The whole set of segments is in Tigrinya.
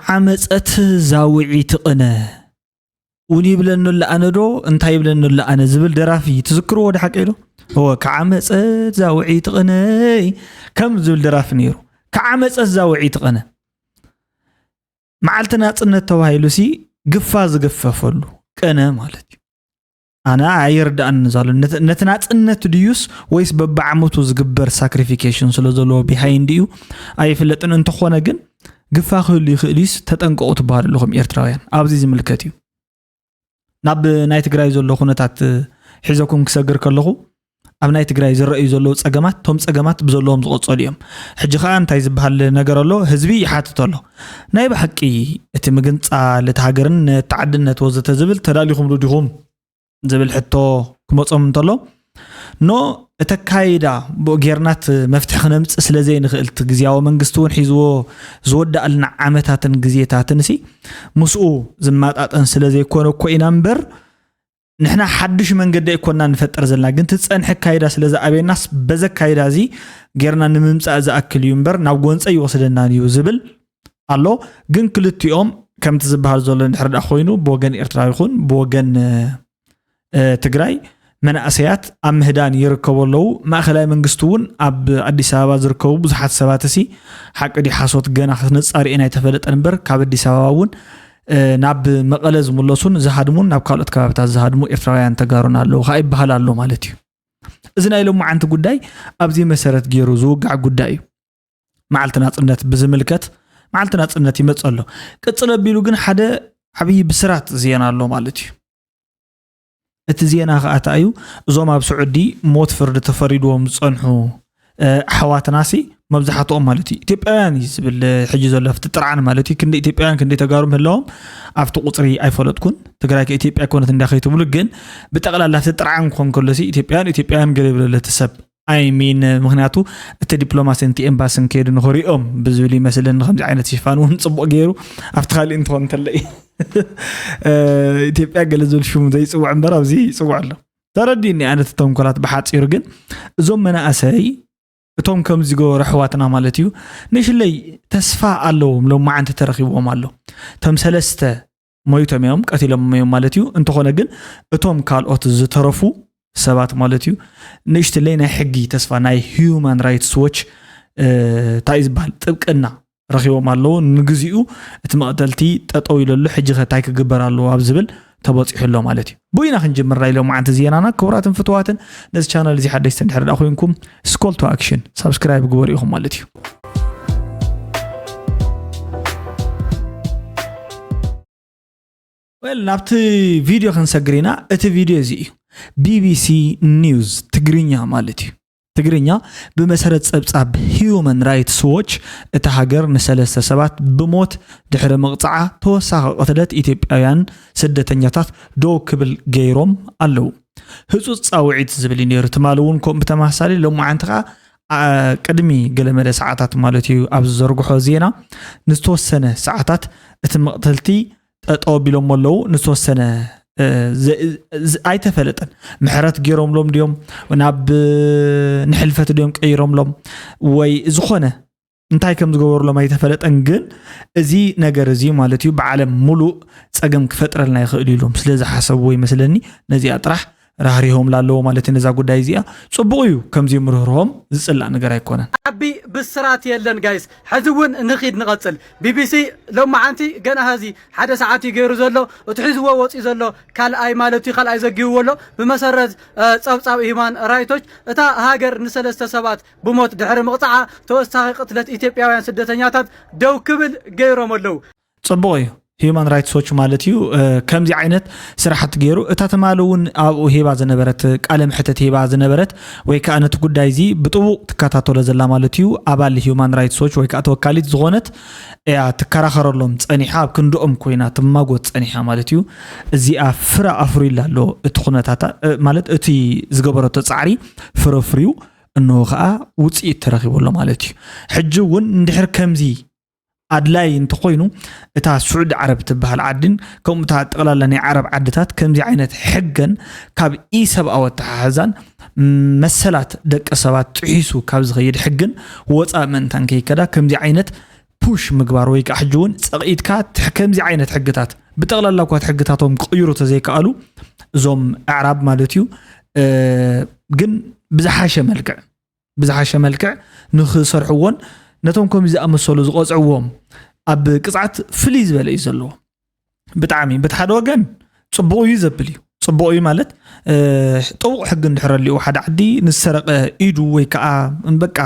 ዓመፀት ዛውዒ ትቕነ። እውን ይብለኒ ኣሎ ኣነ ዶ እንታይ ይብለኒ ኣሎ ኣነ ዝብል ደራፊ ትዝክርዎ ዶ ሓቀይ ዶ? እወ፣ ከዓመፀት ዛውዒ ትቕነይ ከም ዝብል ደራፊ ነይሩ። ከዓመፀት ዛውዒ ትቕነ። መዓልቲ ናፅነት ተባሂሉ ሲ ግፋ ዝግፈፈሉ ቅነ ማለት እዩ። ኣነ ኣይርዳእን ዘሎ ነቲ ናፅነት ድዩስ ወይስ በብዓመቱ ዝግበር ሳክሪፊኬሽን ስለ ዘለዎ ቢሃይንድ እዩ ኣይፍለጥን። እንተኾነ ግን ግፋ ክህሉ ይኽእል እዩስ ተጠንቀቑ ትበሃሉ ኣለኹም ኤርትራውያን። ኣብዚ ዝምልከት እዩ። ናብ ናይ ትግራይ ዘሎ ኩነታት ሒዘኩም ክሰግር ከለኹ ኣብ ናይ ትግራይ ዝረኣዩ ዘለዉ ፀገማት ቶም ፀገማት ብዘለዎም ዝቐፀሉ እዮም። ሕጂ ከዓ እንታይ ዝበሃል ነገር ኣሎ? ህዝቢ ይሓትት ኣሎ። ናይ ብሓቂ እቲ ምግንፃል እቲ ሃገርነት ተዓድነት ወዘተ ዝብል ተዳሊኹምሉ ዲኹም ዝብል ሕቶ ክመፆም እንተሎ ኖ እተካይዳ ብኡ ጌርናት መፍትሒ ክነምፅእ ስለ ዘይንኽእል እቲ ግዝያዊ መንግስቲ እውን ሒዝዎ ዝወዳእልና ዓመታትን ግዜታትን ሲ ምስኡ ዝመጣጠን ስለ ዘይኮነ እኮ ኢና እምበር ንሕና ሓዱሽ መንገዲ ኣይኮና ንፈጥር ዘለና ግን ትፀንሐ ካይዳ ስለ ዝኣበየናስ በዘ ካይዳ እዚ ጌርና ንምምፃእ ዝኣክል እዩ እምበር ናብ ጎንፀ ይወስደናን እዩ ዝብል ኣሎ። ግን ክልቲኦም ከምቲ ዝበሃል ዘሎ እንድሕር ደኣ ኮይኑ ብወገን ኤርትራ ይኹን ብወገን ትግራይ መናእሰያት ኣብ ምህዳን ይርከቡ ኣለዉ። ማእኸላይ መንግስቲ እውን ኣብ ኣዲስ ኣበባ ዝርከቡ ብዙሓት ሰባት እሲ ሓቂ ድዩ ሓሶት ገና ክነፃርየን ኣይተፈለጠን እምበር ካብ ኣዲስ ኣበባ እውን ናብ መቐለ ዝምለሱን ዝሃድሙን ናብ ካልኦት ከባብታት ዝሃድሙ ኤርትራውያን ተጋሩን ኣለዉ ከዓ ይበሃል ኣሎ ማለት እዩ። እዚ ናይ ሎማዓንቲ ጉዳይ ኣብዚ መሰረት ገይሩ ዝውጋዕ ጉዳይ እዩ። መዓልቲ ናፅነት ብዝምልከት መዓልቲ ናፅነት ይመፅ ኣሎ። ቅፅል ኣቢሉ ግን ሓደ ዓብዪ ብስራት ዜና ኣሎ ማለት እዩ። እቲ ዜና ከዓ እንታይ እዩ? እዞም ኣብ ስዑዲ ሞት ፍርዲ ተፈሪድዎም ዝፀንሑ ኣሕዋትናሲ መብዛሕትኦም ማለት እዩ ኢትዮጵያውያን እዩ ዝብል ሕጂ ዘሎ ኣብቲ ጥርዓን ማለት እዩ። ክንደይ ኢትዮጵያውያን ክንደይ ተጋሩ ምህለዎም ኣብቲ ቁፅሪ ኣይፈለጥኩን። ትግራይ ከኢትዮጵያ ኮነት እንዳ ከይትብሉ ግን ብጠቕላላ ኣብቲ ጥርዓን ክኾን ከሎሲ ኢትዮጵያውያን ኢትዮጵያውያን ገለ ይብለለ እቲ ሰብ ኣይሚን ምክንያቱ እቲ ዲፕሎማሲን እቲ ኤምባስን ከይዱ ንኽሪኦም ብዝብል ይመስለኒ ከምዚ ዓይነት ሽፋን እውን ፅቡቕ ገይሩ ኣብቲ ካሊእ እንትኾን እንተለይ ኢትዮጵያ ገለ ዝብል ሽሙ ዘይፅውዕ እምበር ኣብዚ ይፅውዕ ኣሎ። ተረዲኒ ኣነ እቲ ተንኮላት ብሓፂሩ ግን እዞም መናእሰይ እቶም ከምዚ ገበሩ ኣሕዋትና ማለት እዩ ንሽለይ ተስፋ ኣለዎም ሎማዓንቲ ተረኪብዎም ኣሎ። እቶም ሰለስተ ሞይቶም እዮም ቀቲሎም እዮም ማለት እዩ። እንተኾነ ግን እቶም ካልኦት ዝተረፉ ሰባት ማለት እዩ ንእሽትለይ ናይ ሕጊ ተስፋ ናይ ሂዩማን ራይትስ ዎች እንታይ ዝበሃል ጥብቅና ረኺቦም ኣለዉ። ንግዚኡ እቲ መቕተልቲ ጠጠው ኢለሉ ሕጂ ከ እንታይ ክግበር ኣለዎ ኣብ ዝብል ተበፂሑ ኣሎ ማለት እዩ። ብኡ ኢና ክንጅምር ናይ ሎማዓንቲ ዜናና። ክቡራትን ፍትዋትን ነዚ ቻናል እዚ ሓደሽቲ እንድሕር ደኣ ኮይንኩም ስኮል ቱ ኣክሽን ሳብስክራይብ ግበሩ ኢኹም ማለት እዩ። ወል ናብቲ ቪድዮ ክንሰግር ኢና። እቲ ቪድዮ እዚ እዩ ቢቢሲ ኒውስ ትግርኛ ማለት እዩ። ትግርኛ ብመሰረት ጸብጻብ ሂዩማን ራይትስ ዎች እታ ሃገር ንሰለስተ ሰባት ብሞት ድሕሪ ምቕጻዓ ተወሳኺ ቅትለት ኢትዮጵያውያን ስደተኛታት ደው ክብል ገይሮም ኣለዉ። ህጹጽ ጻውዒት ዝብል እዩ ነይሩ። ትማሊ እውን ከምኡ ብተመሳሳሊ ሎማዓንቲ ከዓ ቅድሚ ገለመለ ሰዓታት ማለት እዩ ኣብ ዝዘርግሖ ዜና ንዝተወሰነ ሰዓታት እቲ መቕተልቲ ጠጠው ኣቢሎሞ ኣለዉ። ንዝተወሰነ ኣይተፈለጠን ምሕረት ገይሮምሎም ድዮም ናብ ንሕልፈት ድዮም ቀይሮምሎም ወይ ዝኾነ እንታይ ከም ዝገበሩሎም ኣይተፈለጠን። ግን እዚ ነገር እዚ ማለት እዩ ብዓለም ሙሉእ ፀገም ክፈጥረልና ይኽእል ኢሎም ስለ ዝሓሰብዎ ይመስለኒ ነዚኣ ጥራሕ ራህሪሆም ላለዎ ማለት ነዛ ጉዳይ እዚኣ ጽቡቕ እዩ። ከምዚ ምርህርሆም ዝጽላእ ነገር ኣይኮነን። ዓቢ ብስራት የለን ጋይስ። ሕዚ እውን ንኺድ ንቐጽል። ቢቢሲ ሎማዓንቲ ገና ሀዚ ሓደ ሰዓት እዩ ገይሩ ዘሎ። እቲ ሒዝዎ ወፂኡ ዘሎ ካልኣይ ማለት እዩ ካልኣይ ዘጊብዎ ኣሎ። ብመሰረት ጸብጻብ ሂማን ራይቶች እታ ሃገር ንሰለስተ ሰባት ብሞት ድሕሪ ምቕፃዓ ተወሳኺ ቅትለት ኢትዮጵያውያን ስደተኛታት ደው ክብል ገይሮም ኣለዉ። ጽቡቕ እዩ። ሂዩማን ራይትስ ዎች ማለት እዩ ከምዚ ዓይነት ስራሕቲ ገይሩ እታ ትማሊ እውን ኣብኡ ሂባ ዝነበረት ቃለ ምሕተት ሂባ ዝነበረት ወይ ከዓ ነቲ ጉዳይ እዚ ብጥቡቕ ትከታተሎ ዘላ ማለት እዩ ኣባል ሂዩማን ራይትስ ዎች ወይ ከዓ ተወካሊት ዝኾነት እያ ትከራኸረሎም ጸኒሓ ኣብ ክንድኦም ኮይና ትማጎት ጸኒሓ ማለት እዩ። እዚኣ ፍረ ኣፍርዩላ ኣሎ እቲ ኩነታታ ማለት እቲ ዝገበረቶ ጻዕሪ ፍረ ፍርዩ እንሆ ከዓ ውፅኢት ተረኺቡ ኣሎ ማለት እዩ። ሕጂ እውን እንድሕር ከምዚ ኣድላይ እንተኾይኑ እታ ስዑዲ ዓረብ ትበሃል ዓድን ከምኡ እታ ጠቕላላ ናይ ዓረብ ዓድታት ከምዚ ዓይነት ሕገን ካብ ኢሰብኣዊ ኣተሓሕዛን መሰላት ደቂ ሰባት ጥሒሱ ካብ ዝኸይድ ሕግን ወፃእ ምእንታን ከይከዳ ከምዚ ዓይነት ፑሽ ምግባር ወይ ከዓ ሕጂ እውን ፀቕኢትካ ከምዚ ዓይነት ሕግታት ብጠቕላላ እኳ ሕግታቶም ክቕይሩ ተዘይከኣሉ እዞም ኣዕራብ ማለት እዩ ግን ብዝሓሸ መልክዕ ብዝሓሸ መልክዕ ንክሰርሕዎን ነቶም ከምዚ ዝኣመሰሉ ዝቐፅዕዎም ኣብ ቅፅዓት ፍልይ ዝበለ እዩ ዘለዎ። ብጣዕሚ በቲ ሓደ ወገን ፅቡቕ እዩ ዘብል እዩ። ፅቡቕ እዩ ማለት ጥቡቕ ሕጊ እንድሕረልኡ ሓደ ዓዲ ንዝሰረቀ ኢዱ ወይ ከዓ በቃ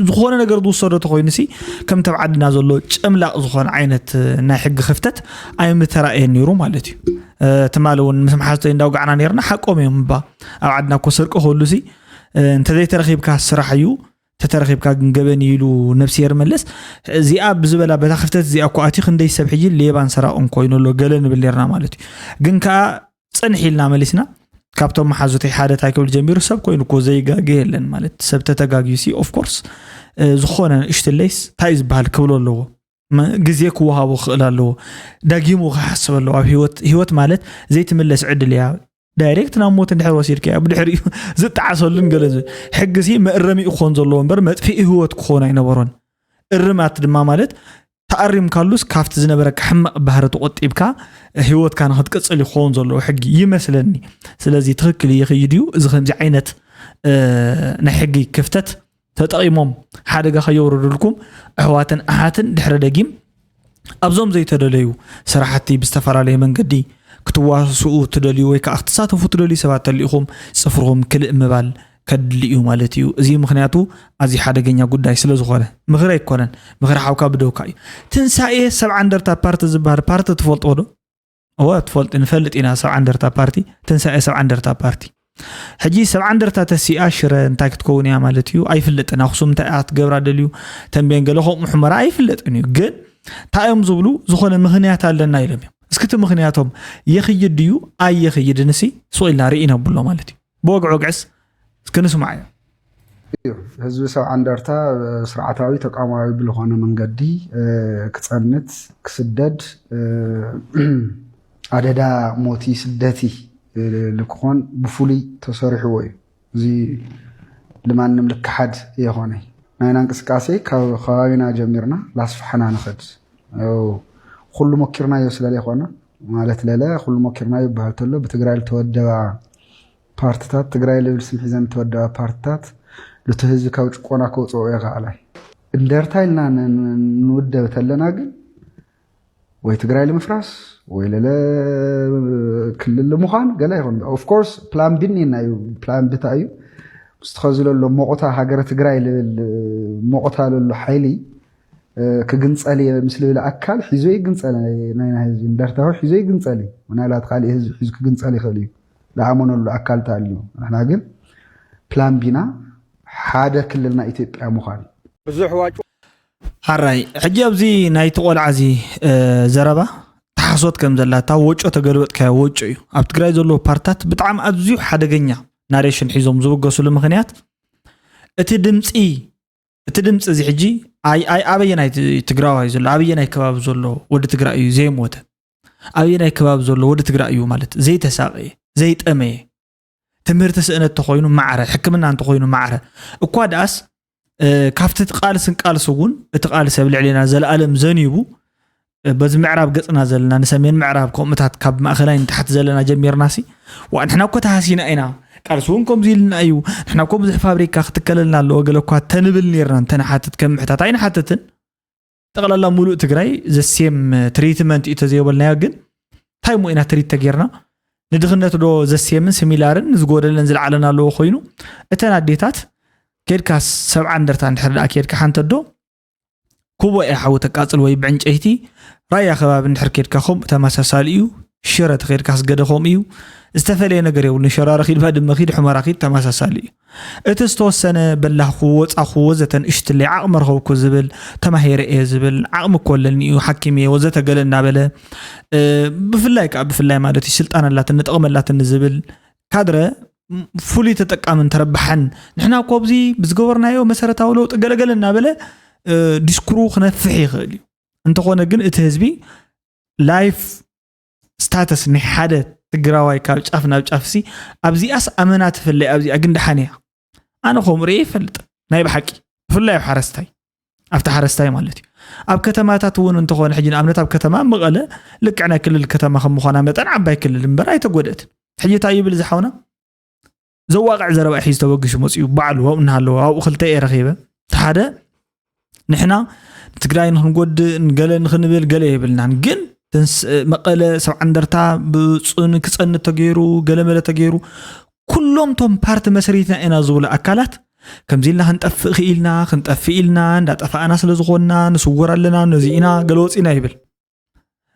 ዝኾነ ነገር ዝወሰዶ ተኮይኑ ሲ ከም ተብ ዓድና ዘሎ ጨምላቕ ዝኾነ ዓይነት ናይ ሕጊ ክፍተት ኣይምተራእየን ነይሩ ማለት እዩ። ትማሊ እውን ምስ መሓዝቶይ እንዳውጋዕና ነርና ሓቆም እዮም እባ ኣብ ዓድና እኮ ስርቂ ከሉ ሲ እንተዘይተረኺብካ ስራሕ እዩ ተተረኺብካ ግን ገበን ኢሉ ነብስሄር መለስ እዚኣ ብዝበላ በታ ክፍተት እዚኣ እኮ ኣትዩ ክንደይ ሰብ ሕጂ ሌባን ሰራቕን ኮይኑ ኣሎ ገለ ንብል ነርና ማለት እዩ። ግን ከዓ ፅንሕ ኢልና መሊስና ካብቶም መሓዙተይ ሓደ ታይ ክብል ጀሚሩ ሰብ ኮይኑ እኮ ዘይጋገ የለን ማለት ሰብ ተተጋግዩ ሲ ኦፍኮርስ ዝኾነ ንእሽትለይስ ታይ ዝበሃል ክብሎ ኣለዎ ግዜ ክወሃቦ ክኽእል ኣለዎ ዳጊሙ ክሓስብ ኣለዎ ኣብ ህይወት ማለት ዘይትምለስ ዕድል እያ ዳይሬክት ናብ ሞት እንድሕር ወሲድካዮ ብድሕሪኡ ዝጠዓሰሉን ገለ ዝብል ሕጊ ሲ መእረሚኡ ክኾን ዘለዎ እምበር መጥፍኢ ህይወት ክኾን ኣይነበሮን። እርማት ድማ ማለት ተኣሪምካሉስ ካብቲ ዝነበረካ ሕማቕ ባህሪ ተቆጢብካ ህይወትካ ንክትቅፅል ይኸውን ዘለዎ ሕጊ ይመስለኒ። ስለዚ ትኽክል ይኽይድ እዩ እዚ ከምዚ ዓይነት ናይ ሕጊ ክፍተት ተጠቒሞም ሓደጋ ከየውርዱልኩም ኣሕዋትን ኣሓትን ድሕሪ ደጊም ኣብዞም ዘይተደለዩ ስራሕቲ ብዝተፈላለየ መንገዲ ክትዋስኡ ትደልዩ ወይ ከዓ ክትሳተፉ ትደልዩ ሰባት ተልኢኹም ፅፍርኹም ክልእ ምባል ከድሊ እዩ ማለት እዩ። እዚ ምክንያቱ ኣዝዩ ሓደገኛ ጉዳይ ስለ ዝኾነ ምኽሪ ኣይኮነን። ምኽሪ ሓውካ ብደውካ እዩ። ትንሳኤ ሰብዓ እንደርታ ፓርቲ ዝበሃል ፓርቲ ትፈልጥዎ ዶ? እወ ትፈልጥ ንፈልጥ ኢና ሰብዓ እንደርታ ፓርቲ ትንሳኤ ሰብዓ እንደርታ ፓርቲ ሕጂ ሰብዓ እንደርታ ተሲኣ ሽረ እንታይ ክትከውን እያ ማለት እዩ ኣይፍለጥን ኣክሱም እንታይ እያ ክትገብራ ደልዩ ተንቤን ገለ ከምኡ ሕመራ ኣይፍለጥን እዩ ግን እንታይ እዮም ዝብሉ ዝኾነ ምክንያት ኣለና ኢሎም እዮም እስክቲ ምክንያቶም የኽይድ ድዩ ኣይየኽይድን ሲ ሱቕ ኢልና ርኢና ብሎ ማለት እዩ ብወግዒ ወግዕስ ክንስማዕ እዮ ህዝቢ ሰብዓ እንደርታ ስርዓታዊ ተቃማዊ ብልኾነ መንገዲ ክፀንት ክስደድ ኣደዳ ሞቲ ስደቲ ልክኾን ብፍሉይ ተሰሪሕዎ እዩ እዚ ልማንም ልክሓድ የኾነ ናይና እንቅስቃሴ ካብ ከባቢና ጀሚርና ላስፍሓና ንኸድ ኩሉ ሞኪርናዮ ስለለይኮነ ማለት ለለ ኩሉ ሞኪርናዮ ይበሃል ተሎ ብትግራይ ዝተወደባ ፓርትታት ትግራይ ልብል ስም ሒዘን ዝተወደባ ፓርትታት ሉቲ ህዝቢ ካብ ጭቆና ከውፅኦ የኽኣላይ እንደርታ ኢልና ንውደብ ተለና ግን ወይ ትግራይ ንምፍራስ ወይ ለለ ክልል ምዃን ገለ ይኹን ኦፍኮርስ ፕላን ቢ ኔና እዩ ፕላን ብታ እዩ ምስ ትኸዚ ለሎ ሞቆታ ሃገረ ትግራይ ልብል ሞቆታ ለሎ ሓይሊ ክግንፀል እየ ምስ ልብል ኣካል ሒዞ ይግንፀል ናይና ህዝቢ እንደርታዊ ሒዞ ይግንፀል እዩ ምናልባት ካሊእ ህዝቢ ሒዙ ክግንፀል ይኽእል እዩ ዝኣመነሉ ኣካል ተኣልዩ ንሕና ግን ፕላን ቢና ሓደ ክልልና ኢትዮጵያ ምዃን ብዙሕ ዋጩ ሓራይ ሕጂ ኣብዚ ናይቲ ቆልዓ እዚ ዘረባ ተሓሶት ከም ዘላታ ወጮ ተገልበጥካዮ ወጮ እዩ ኣብ ትግራይ ዘለዎ ፓርታት ብጣዕሚ ኣዝዩ ሓደገኛ ናሬሽን ሒዞም ዝብገሱሉ ምክንያት እቲ ድምፂ እቲ ድምፂ እዚ ሕጂ ኣይ ኣይ ኣበየናይ ትግራዋይ ዘሎ ኣበየናይ ከባቢ ዘሎ ወዲ ትግራይ እዩ ዘይሞተ ኣበየናይ ከባቢ ዘሎ ወዲ ትግራይ እዩ ማለት ዘይተሳቀየ ዘይጠመየ ትምህርቲ ስእነት ተኮይኑ ማዕረ ሕክምና እንተኮይኑ ማዕረ እኳ ደኣስ ካብቲ ቃልስን ቃልሲ እውን እቲ ቃልሲ ኣብ ልዕሌና ዘለኣለም ዘኒቡ በዚ ምዕራብ ገፅና ዘለና ንሰሜን ምዕራብ ከምኡታት ካብ ማእኸላይ ንታሕቲ ዘለና ጀሚርና ሲ ዋ ንሕና እኮ ተሃሲና ኢና ቃልሲ እውን ከምዚ ኢልና እዩ ንሕና እኮ ብዙሕ ፋብሪካ ክትከለልና ኣለዎ ገለ እኳ ተንብል ነርና እንተንሓትት ከም ምሕታት ኣይንሓትትን ጠቕላላ ሙሉእ ትግራይ ዘሴም ትሪትመንት እዩ ተዘይበልናዮ ግን እንታይ ሞ ኢና ትሪት ተጌርና ንድኽነት ዶ ዘሴምን ስሚላርን ዝጎደለን ዝለዓለን ኣለዎ ኮይኑ እተን ኣዴታት ኬድካ ሰብዓ እንደርታ እንድሕር ደኣ ኬድካ ሓንተ ዶ ኩቦ እያ ሓዊ ተቃፅል ወይ ብዕንጨይቲ ራያ ከባቢ እንድሕር ኬድካ ከምኡ ተመሳሳሊ እዩ ሽረ ተኸድካ ስገደ ከምኡ እዩ ዝተፈለየ ነገር የብሉ ንሸራሮ ኪድ ባድመ ኪድ ሕመራ ኪድ ተመሳሳሊ እዩ እቲ ዝተወሰነ በላኽኩ ወፃኹ ወዘተ ንእሽትለይ ዓቕሚ ረኸብኩ ዝብል ተማሂረ እየ ዝብል ዓቕሚ እኮ ኣለኒ እዩ ሓኪም እየ ወዘተ ገለ እናበለ ብፍላይ ከዓ ብፍላይ ማለት እዩ ስልጣን ኣላትኒ ጥቕሚ ኣላትኒ ዝብል ካድረ ፍሉይ ተጠቃምን ተረባሕን ንሕና እኮ ኣብዚ ብዝገበርናዮ መሰረታዊ ለውጢ ገለገለ እናበለ ዲስኩሩ ክነፍሕ ይኽእል እዩ እንተኾነ ግን እቲ ህዝቢ ላይፍ ስታተስ ናይ ሓደ ትግራዋይ ካብ ጫፍ ናብ ጫፍ ሲ ኣብዚኣስ ኣመና ትፍለይ ኣብዚኣ ግን ደሓን እያ ኣነ ከምኡ ርኤ ይፈልጥ ናይ ብሓቂ ብፍላይ ኣብ ሓረስታይ ኣብቲ ሓረስታይ ማለት እዩ ኣብ ከተማታት እውን እንተኾነ ሕጂ ንኣብነት ኣብ ከተማ መቐለ ልክዕ ናይ ክልል ከተማ ከም ምዃና መጠን ዓባይ ክልል እምበር ኣይተጎደእትን። ሕጂ እንታይ ይብል ዝሓውና? ዘዋቕዕ ዘረባ ሒዝ ተበግሹ መፅዩ ባዕሉ ኣብኡ እናሃለወ ኣብኡ ክልተ እየ ረኺበ። እቲ ሓደ ንሕና ንትግራይ ንክንጎድእ ንገለ ንክንብል ገለ የብልናን፣ ግን ትንስ- መቐለ ሰብዓ እንደርታ ብፁን ክፀንት ተገይሩ ገለመለ ተገይሩ ኩሎም ቶም ፓርቲ መስሪትና ኢና ዝብሉ ኣካላት ከምዚ ኢልና ክንጠፍእ ክኢልና ክንጠፍእ ኢልና እንዳጠፋእና ስለ ዝኾንና ንስውር ኣለና ነዚ ኢና ገለ ወፂና ይብል።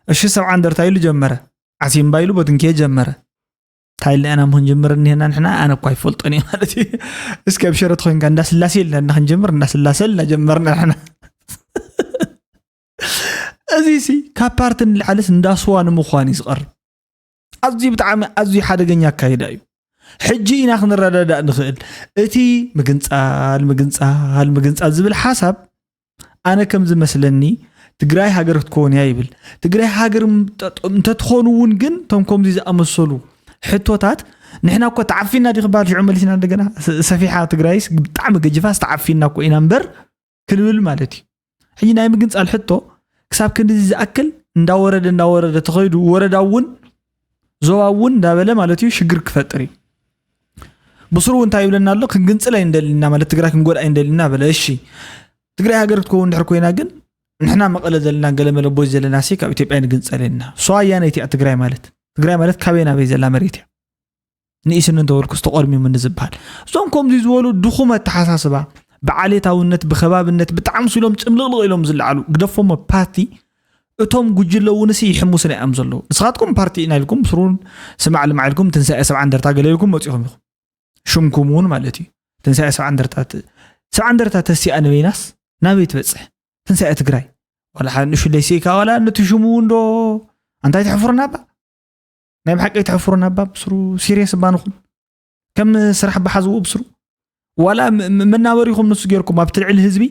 እሺ ሰብዓ እንደርታ ኢሉ ጀመረ። ዓሲምባ ኢሉ በትንኬ ጀመረ። እንታይ ኢልና ኢና ክንጅምር እኒሄና ንሕና ኣነ እኳ ይፈልጦን እየ ማለት እዩ። እስኪ ኣብ ሸረት ኮይንካ እንዳስላሴ ኢልና እና ክንጀምር እንዳስላሰ ኢልና ጀመርና ንሕና። እዚ ሲ ካብ ፓርቲ ንላዕልስ እንዳስዋ ንምዃን እዩ ዝቐርብ። ኣዝዩ ብጣዕሚ ኣዝዩ ሓደገኛ ኣካይዳ እዩ። ሕጂ ኢና ክንረዳዳእ ንኽእል። እቲ ምግንፃል ምግንፃል ምግንፃል ዝብል ሓሳብ ኣነ ከም ዝመስለኒ ትግራይ ሃገር ክትከውን እያ ይብል። ትግራይ ሃገር እንተትኾኑ እውን ግን እቶም ከምዚ ዝኣመሰሉ ሕቶታት ንሕና እኮ ተዓፊና ዲ ክበሃል ሽዑ መሊስና እንደገና ሰፊሓ ትግራይስ ብጣዕሚ ገጅፋስ ተዓፊና እኮ ኢና እምበር ክንብል ማለት እዩ። ሕጂ ናይ ምግንፃል ሕቶ ክሳብ ክንድዚ ዝኣክል እንዳወረደ እንዳወረደ ተኸይዱ ወረዳ እውን ዞባ እውን እንዳበለ ማለት እዩ ሽግር ክፈጥር እዩ። ብስሩ እንታይ ይብለና ኣሎ? ክንግንፅል ኣይንደልና ማለት ትግራይ ክንጎድኣ ኣይንደልና በለ። እሺ ትግራይ ሃገር ክትከውን ድሕር ኮይና ግን ንሕና መቐለ ዘለና ገለመለ ቦይ ዘለና ሲ ካብ ኢትዮጵያ ንግንፀል የና። ሶ ኣያነይቲ እያ ትግራይ ማለት? ትግራይ ማለት ካበይ ናበይ ዘላ መሬት እያ? ንኢስኒ እንተበልኩስ ተቆርሚሙኒ ዝበሃል። እዞም ከምዚ ዝበሉ ድኹም ኣተሓሳስባ ብዓሌታውነት ብከባብነት ብጣዕሚ ስሎም ጭምልቕልቕ ኢሎም ዝለዓሉ ግደፎሞ ፓርቲ እቶም ጉጅለ እውን ሲ ይሕሙስና እዮም ዘለዉ። ንስኻትኩም ፓርቲ ኢና ኢልኩም ስሩን ስማዕ ልማዕ ኢልኩም ትንሳኤ ሰብዓ እንደርታ ገለ ኢልኩም መፂኹም ኢኹም። ሽምኩም እውን ማለት እዩ። ትንሳኤ ሰብዓ እንደርታ ት- ሰብዓ እንደርታ ተሲኣ ንበይናስ ናበይ ትበፅሕ? ትንሳኤ ትግራይ ዋላ ሓደ ንእሽለይ ስኢካ ዋላ ነቲ ሽሙ እውን ዶ ኣንታይ ተሕፍሩና ባ ናይ ብሓቂ ተሕፍሩና ባ ብስሩ ሲሪየስ እባ ንኹን ከም ስራሕ ብሓዝዎ ብስሩ ዋላ ም- ም- መናበሪኹም ንሱ ጌርኩም ኣብቲ ልዕሊ ህዝቢ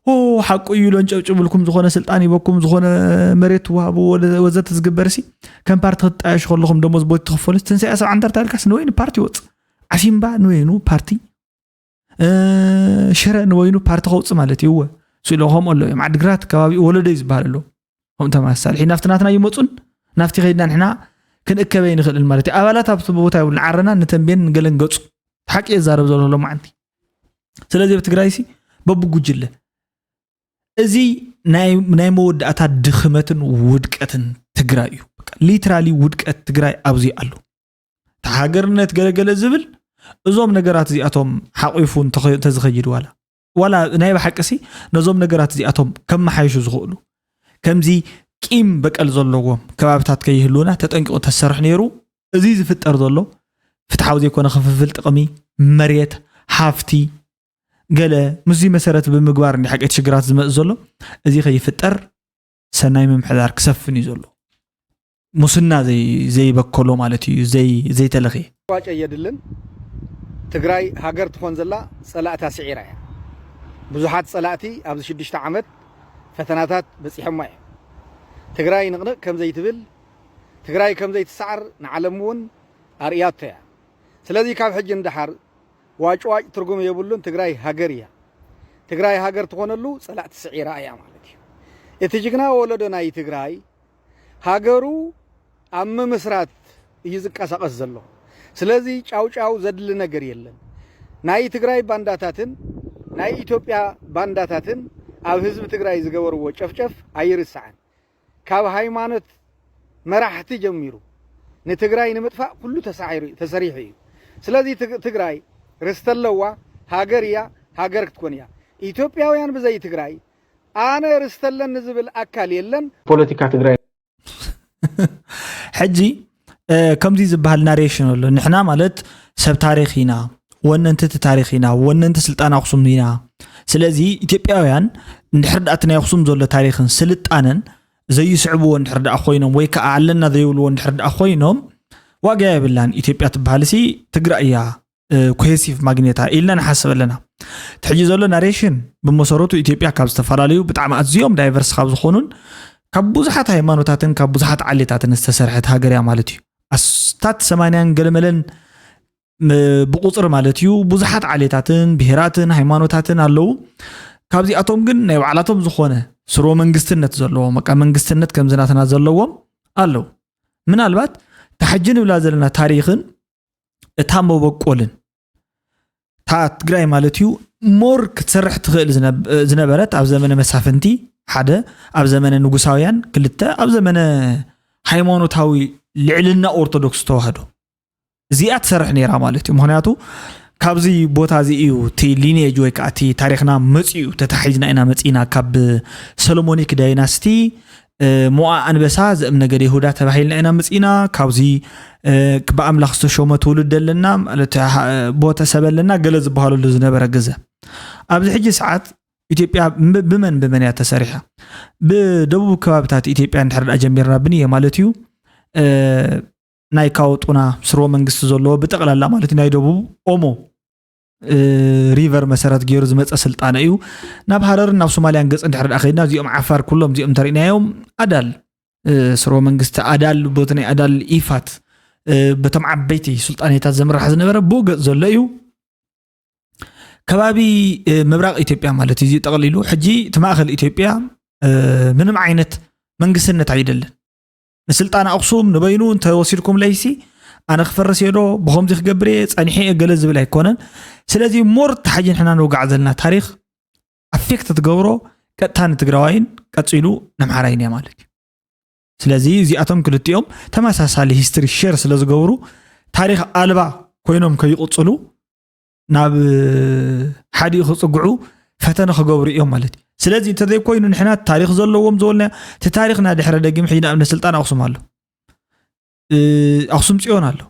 ኦ ሓቁ እዩ ኢሎ እንጨብጭብልኩም ዝኾነ ስልጣን ይበኩም ዝኾነ መሬት ትዋሃቡ ወደ- ወዘተ ዝግበር ሲ ከም ፓርቲ ክትጣየሽ ከለኹም ደሞዝ ቦት ትኽፈሉስ ትንሳኤ ሰብዓ እንደርታ ኢልካስ ንወይኑ ፓርቲ ይወፅእ ዓሲምባ ንወይኑ ፓርቲ ሽረ ንወይኑ ፓርቲ ከውፅእ ማለት እዩ እወ ስኢሎ ከምኡ ኣሎ እዮም ዓድግራት ከባቢ ወለዶ እዩ ዝበሃል ኣሎ ከምኡ ተመሳሳሊ ናብቲ ናትና ይመፁን ናብቲ ከይድና ንሕና ክንእከበ ይንኽእልን ማለት እዩ ኣባላት ኣብቲ ቦታ ይብሉ ንዓረና ንተንቤን ንገለን ገፁ ሓቂ የዛረብ ዘሎ ሎማዓንቲ ስለዚ ኣብ ትግራይ ሲ በብጉጅለ እዚ ናይ መወዳእታ ድኽመትን ውድቀትን ትግራይ እዩ ሊትራሊ ውድቀት ትግራይ ኣብዚ ኣሎ እቲ ሃገርነት ገለገለ ዝብል እዞም ነገራት እዚኣቶም ሓቂፉ እንተዝኸይድ ዋላ ዋላ ናይ ብሓቂ ሲ ነዞም ነገራት እዚኣቶም ከመሓይሹ ዝኽእሉ ከምዚ ቂም በቀል ዘለዎም ከባብታት ከይህልውና ተጠንቂቑ ተሰርሕ ነይሩ እዚ ዝፍጠር ዘሎ ፍትሓዊ ዘይኮነ ክፍፍል ጥቕሚ መሬት ሃፍቲ ገለ ምስዚ መሰረት ብምግባር እንዲ ሓቂ እቲ ሽግራት ዝመፅእ ዘሎ እዚ ከይፍጠር ሰናይ ምምሕዳር ክሰፍን እዩ ዘሎ ሙስና ዘይበከሎ ማለት እዩ ዘይተለኽየ ዋጨ የድልን ትግራይ ሃገር ትኾን ዘላ ፀላእታ ስዒራ እያ ብዙሓት ፀላእቲ ኣብዚ ሽዱሽተ ዓመት ፈተናታት በፂሖማ እዮም ትግራይ ንቕንቕ ከም ዘይትብል ትግራይ ከም ዘይትሰዓር ንዓለም እውን ኣርእያቶ እያ ስለዚ ካብ ሕጂ ንደሓር ዋጭዋጭ ትርጉም የብሉን ትግራይ ሃገር እያ ትግራይ ሃገር ትኾነሉ ፀላእቲ ስዒራ እያ ማለት እዩ እቲ ጅግና ወለዶ ናይ ትግራይ ሃገሩ ኣብ ምምስራት እዩ ዝንቀሳቐስ ዘሎ ስለዚ ጫውጫው ዘድሊ ነገር የለን ናይ ትግራይ ባንዳታትን ናይ ኢትዮጵያ ባንዳታትን ኣብ ህዝቢ ትግራይ ዝገበርዎ ጨፍጨፍ ኣይርሳዕን ካብ ሃይማኖት መራሕቲ ጀሚሩ ንትግራይ ንምጥፋእ ኩሉ ተሳዒሩ ተሰሪሑ እዩ ስለዚ ትግ- ትግራይ ርስቲ ኣለዋ ሃገር እያ ሃገር ክትኮን እያ ኢትዮጵያውያን ብዘይ ትግራይ ኣነ ርስቲ ኣለኒ ዝብል ኣካል የለን ፖለቲካ ትግራይ ሕጂ እ፣ ከምዚ ዝበሃል ናሬሽን ኣሎ ንሕና ማለት ሰብ ታሪክ ኢና ወነንቲ እቲ ታሪክ ኢና ወነንቲ ስልጣን ኣክሱም ኢና ስለዚ ኢትዮጵያውያን እንድሕር ዳኣ እቲ ናይ ኣክሱም ዘሎ ታሪክን ስልጣነን ዘይስዕብዎ እንድሕር ዳኣ ኮይኖም ወይ ከዓ ኣለና ዘይብልዎ እንድሕር ዳኣ ኮይኖም ዋጋ የብላን ኢትዮጵያ ትበሃል ሲ ትግራይ እያ ኮሄሲቭ ማግኔታ ኢልና ንሓስብ ኣለና እቲ ሕጂ ዘሎ ናሬሽን ብመሰረቱ ኢትዮጵያ ካብ ዝተፈላለዩ ብጣዕሚ ኣዝዮም ዳይቨርስ ካብ ዝኾኑን ካብ ብዙሓት ሃይማኖታትን ካብ ብዙሓት ዓሌታትን ዝተሰርሐት ሃገር እያ ማለት እዩ ኣስታት ሰማንያን ገለመለን ብቁፅሪ ማለት እዩ ብዙሓት ዓሌታትን ብሄራትን ሃይማኖታትን ኣለዉ ካብዚኣቶም ግን ናይ ባዕላቶም ዝኾነ ስርወ መንግስትነት ዘለዎም፣ በቃ መንግስትነት ከምዚ ናትና ዘለዎም ኣለዉ። ምናልባት እታ ሕጂ ንብላ ዘለና ታሪኽን እታ መበቆልን፣ እታ ትግራይ ማለት እዩ፣ ሞር ክትሰርሕ ትኽእል ዝነብ-፣ ዝነበረት ኣብ ዘመነ መሳፍንቲ ሓደ፣ ኣብ ዘመነ ንጉሳውያን ክልተ፣ ኣብ ዘመነ ሃይማኖታዊ ልዕልና ኦርቶዶክስ ተዋህዶ እዚኣ ትሰርሕ ነይራ ማለት እዩ። ምኽንያቱ ካብዚ ቦታ እዚ እዩ እቲ ሊኔጅ ወይ ከዓ እቲ ታሪኽና መፂኡ፣ ተታሒዝና ኢና መፂና ካብ ሰሎሞኒክ ዳይናስቲ፣ እ፣ ሞኣ ኣንበሳ ዘእም ነገድ ይሁዳ ተባሂልና ኢና መፂና። ካብዚ፣ እ፣ ብኣምላኽ ዝተሾመ ትውልድ ኣለና ማለት፣ ሃ-፣ ቦተ ሰብ ኣለና፣ ገለ ዝበሃለሉ ዝነበረ ግዘ። ኣብዚ ሕጂ ሰዓት ኢትዮጵያ ብ-፣ ብመን ብመን እያ ተሰሪሓ? ብደቡብ ከባብታት ኢትዮጵያ እንድሕር ደኣ ጀሚርና ብንየ ማለት እዩ፣ እ፣ ናይ ካወጡና ስርወ መንግስቲ ዘለዎ ብጠቕላላ ማለት እዩ ናይ ደቡብ ኦሞ፣ እ፣ ሪቨር መሰረት ገይሩ ዝመፀ ስልጣነ እዩ። ናብ ሃረርን ናብ ሶማልያን ገፅ እንድሕር ደኣ ከይድና፣ እዚኦም ዓፋር ኩሎም እዚኦም እንተሪእናዮም ኣዳል፣ እ፣ ስርወ መንግስቲ ኣዳል፣ ቦቲ ናይ ኣዳል ኢፋት፣ እ፣ በቶም ዓበይቲ ሱልጣኔታት ዝምራሕ ዝነበረ ብኡ ገፅ ዘሎ እዩ። ከባቢ፣ እ፣ ምብራቕ ኢትዮጵያ ማለት እዩ። እዚ ጠቕሊሉ ሕጂ እቲ ማእኸል ኢትዮጵያ፣ እ፣ ምንም ዓይነት መንግስትነት ኣይደልን። ንስልጣን ኣኽሱም ንበይኑ እንተወሲድኩም ለይሲ ኣነ ክፈርስ እየ ዶ ብኸምዚ ክገብር እየ ጸኒሐ እየ ገለ ዝብል ኣይኮነን። ስለዚ ሞር እቲ ሕጂ ንሕና ንውጋዕ ዘለና ታሪኽ ኣፌክት ትገብሮ ቀጥታ ንትግራዋይን ቀጺሉ ነምሓራይን እያ ማለት እዩ። ስለዚ እዚኣቶም ክልቲኦም ተመሳሳሊ ሂስትሪ ሼር ስለ ዝገብሩ ታሪኽ ኣልባ ኮይኖም ከይቕጽሉ ናብ ሓዲኡ ክጽግዑ ፈተነ ክገብሩ እዮም ማለት እዩ። ስለዚ እንተዘይኮይኑ ንሕና ታሪኽ ዘለዎም ዝበልና እቲ ታሪኽና ድሕረ ደጊም ሕጂ ንኣብነት ስልጣን ኣኽሱም ኣሎ። እ፣ ኣኽሱም ጽዮን ኣሎ።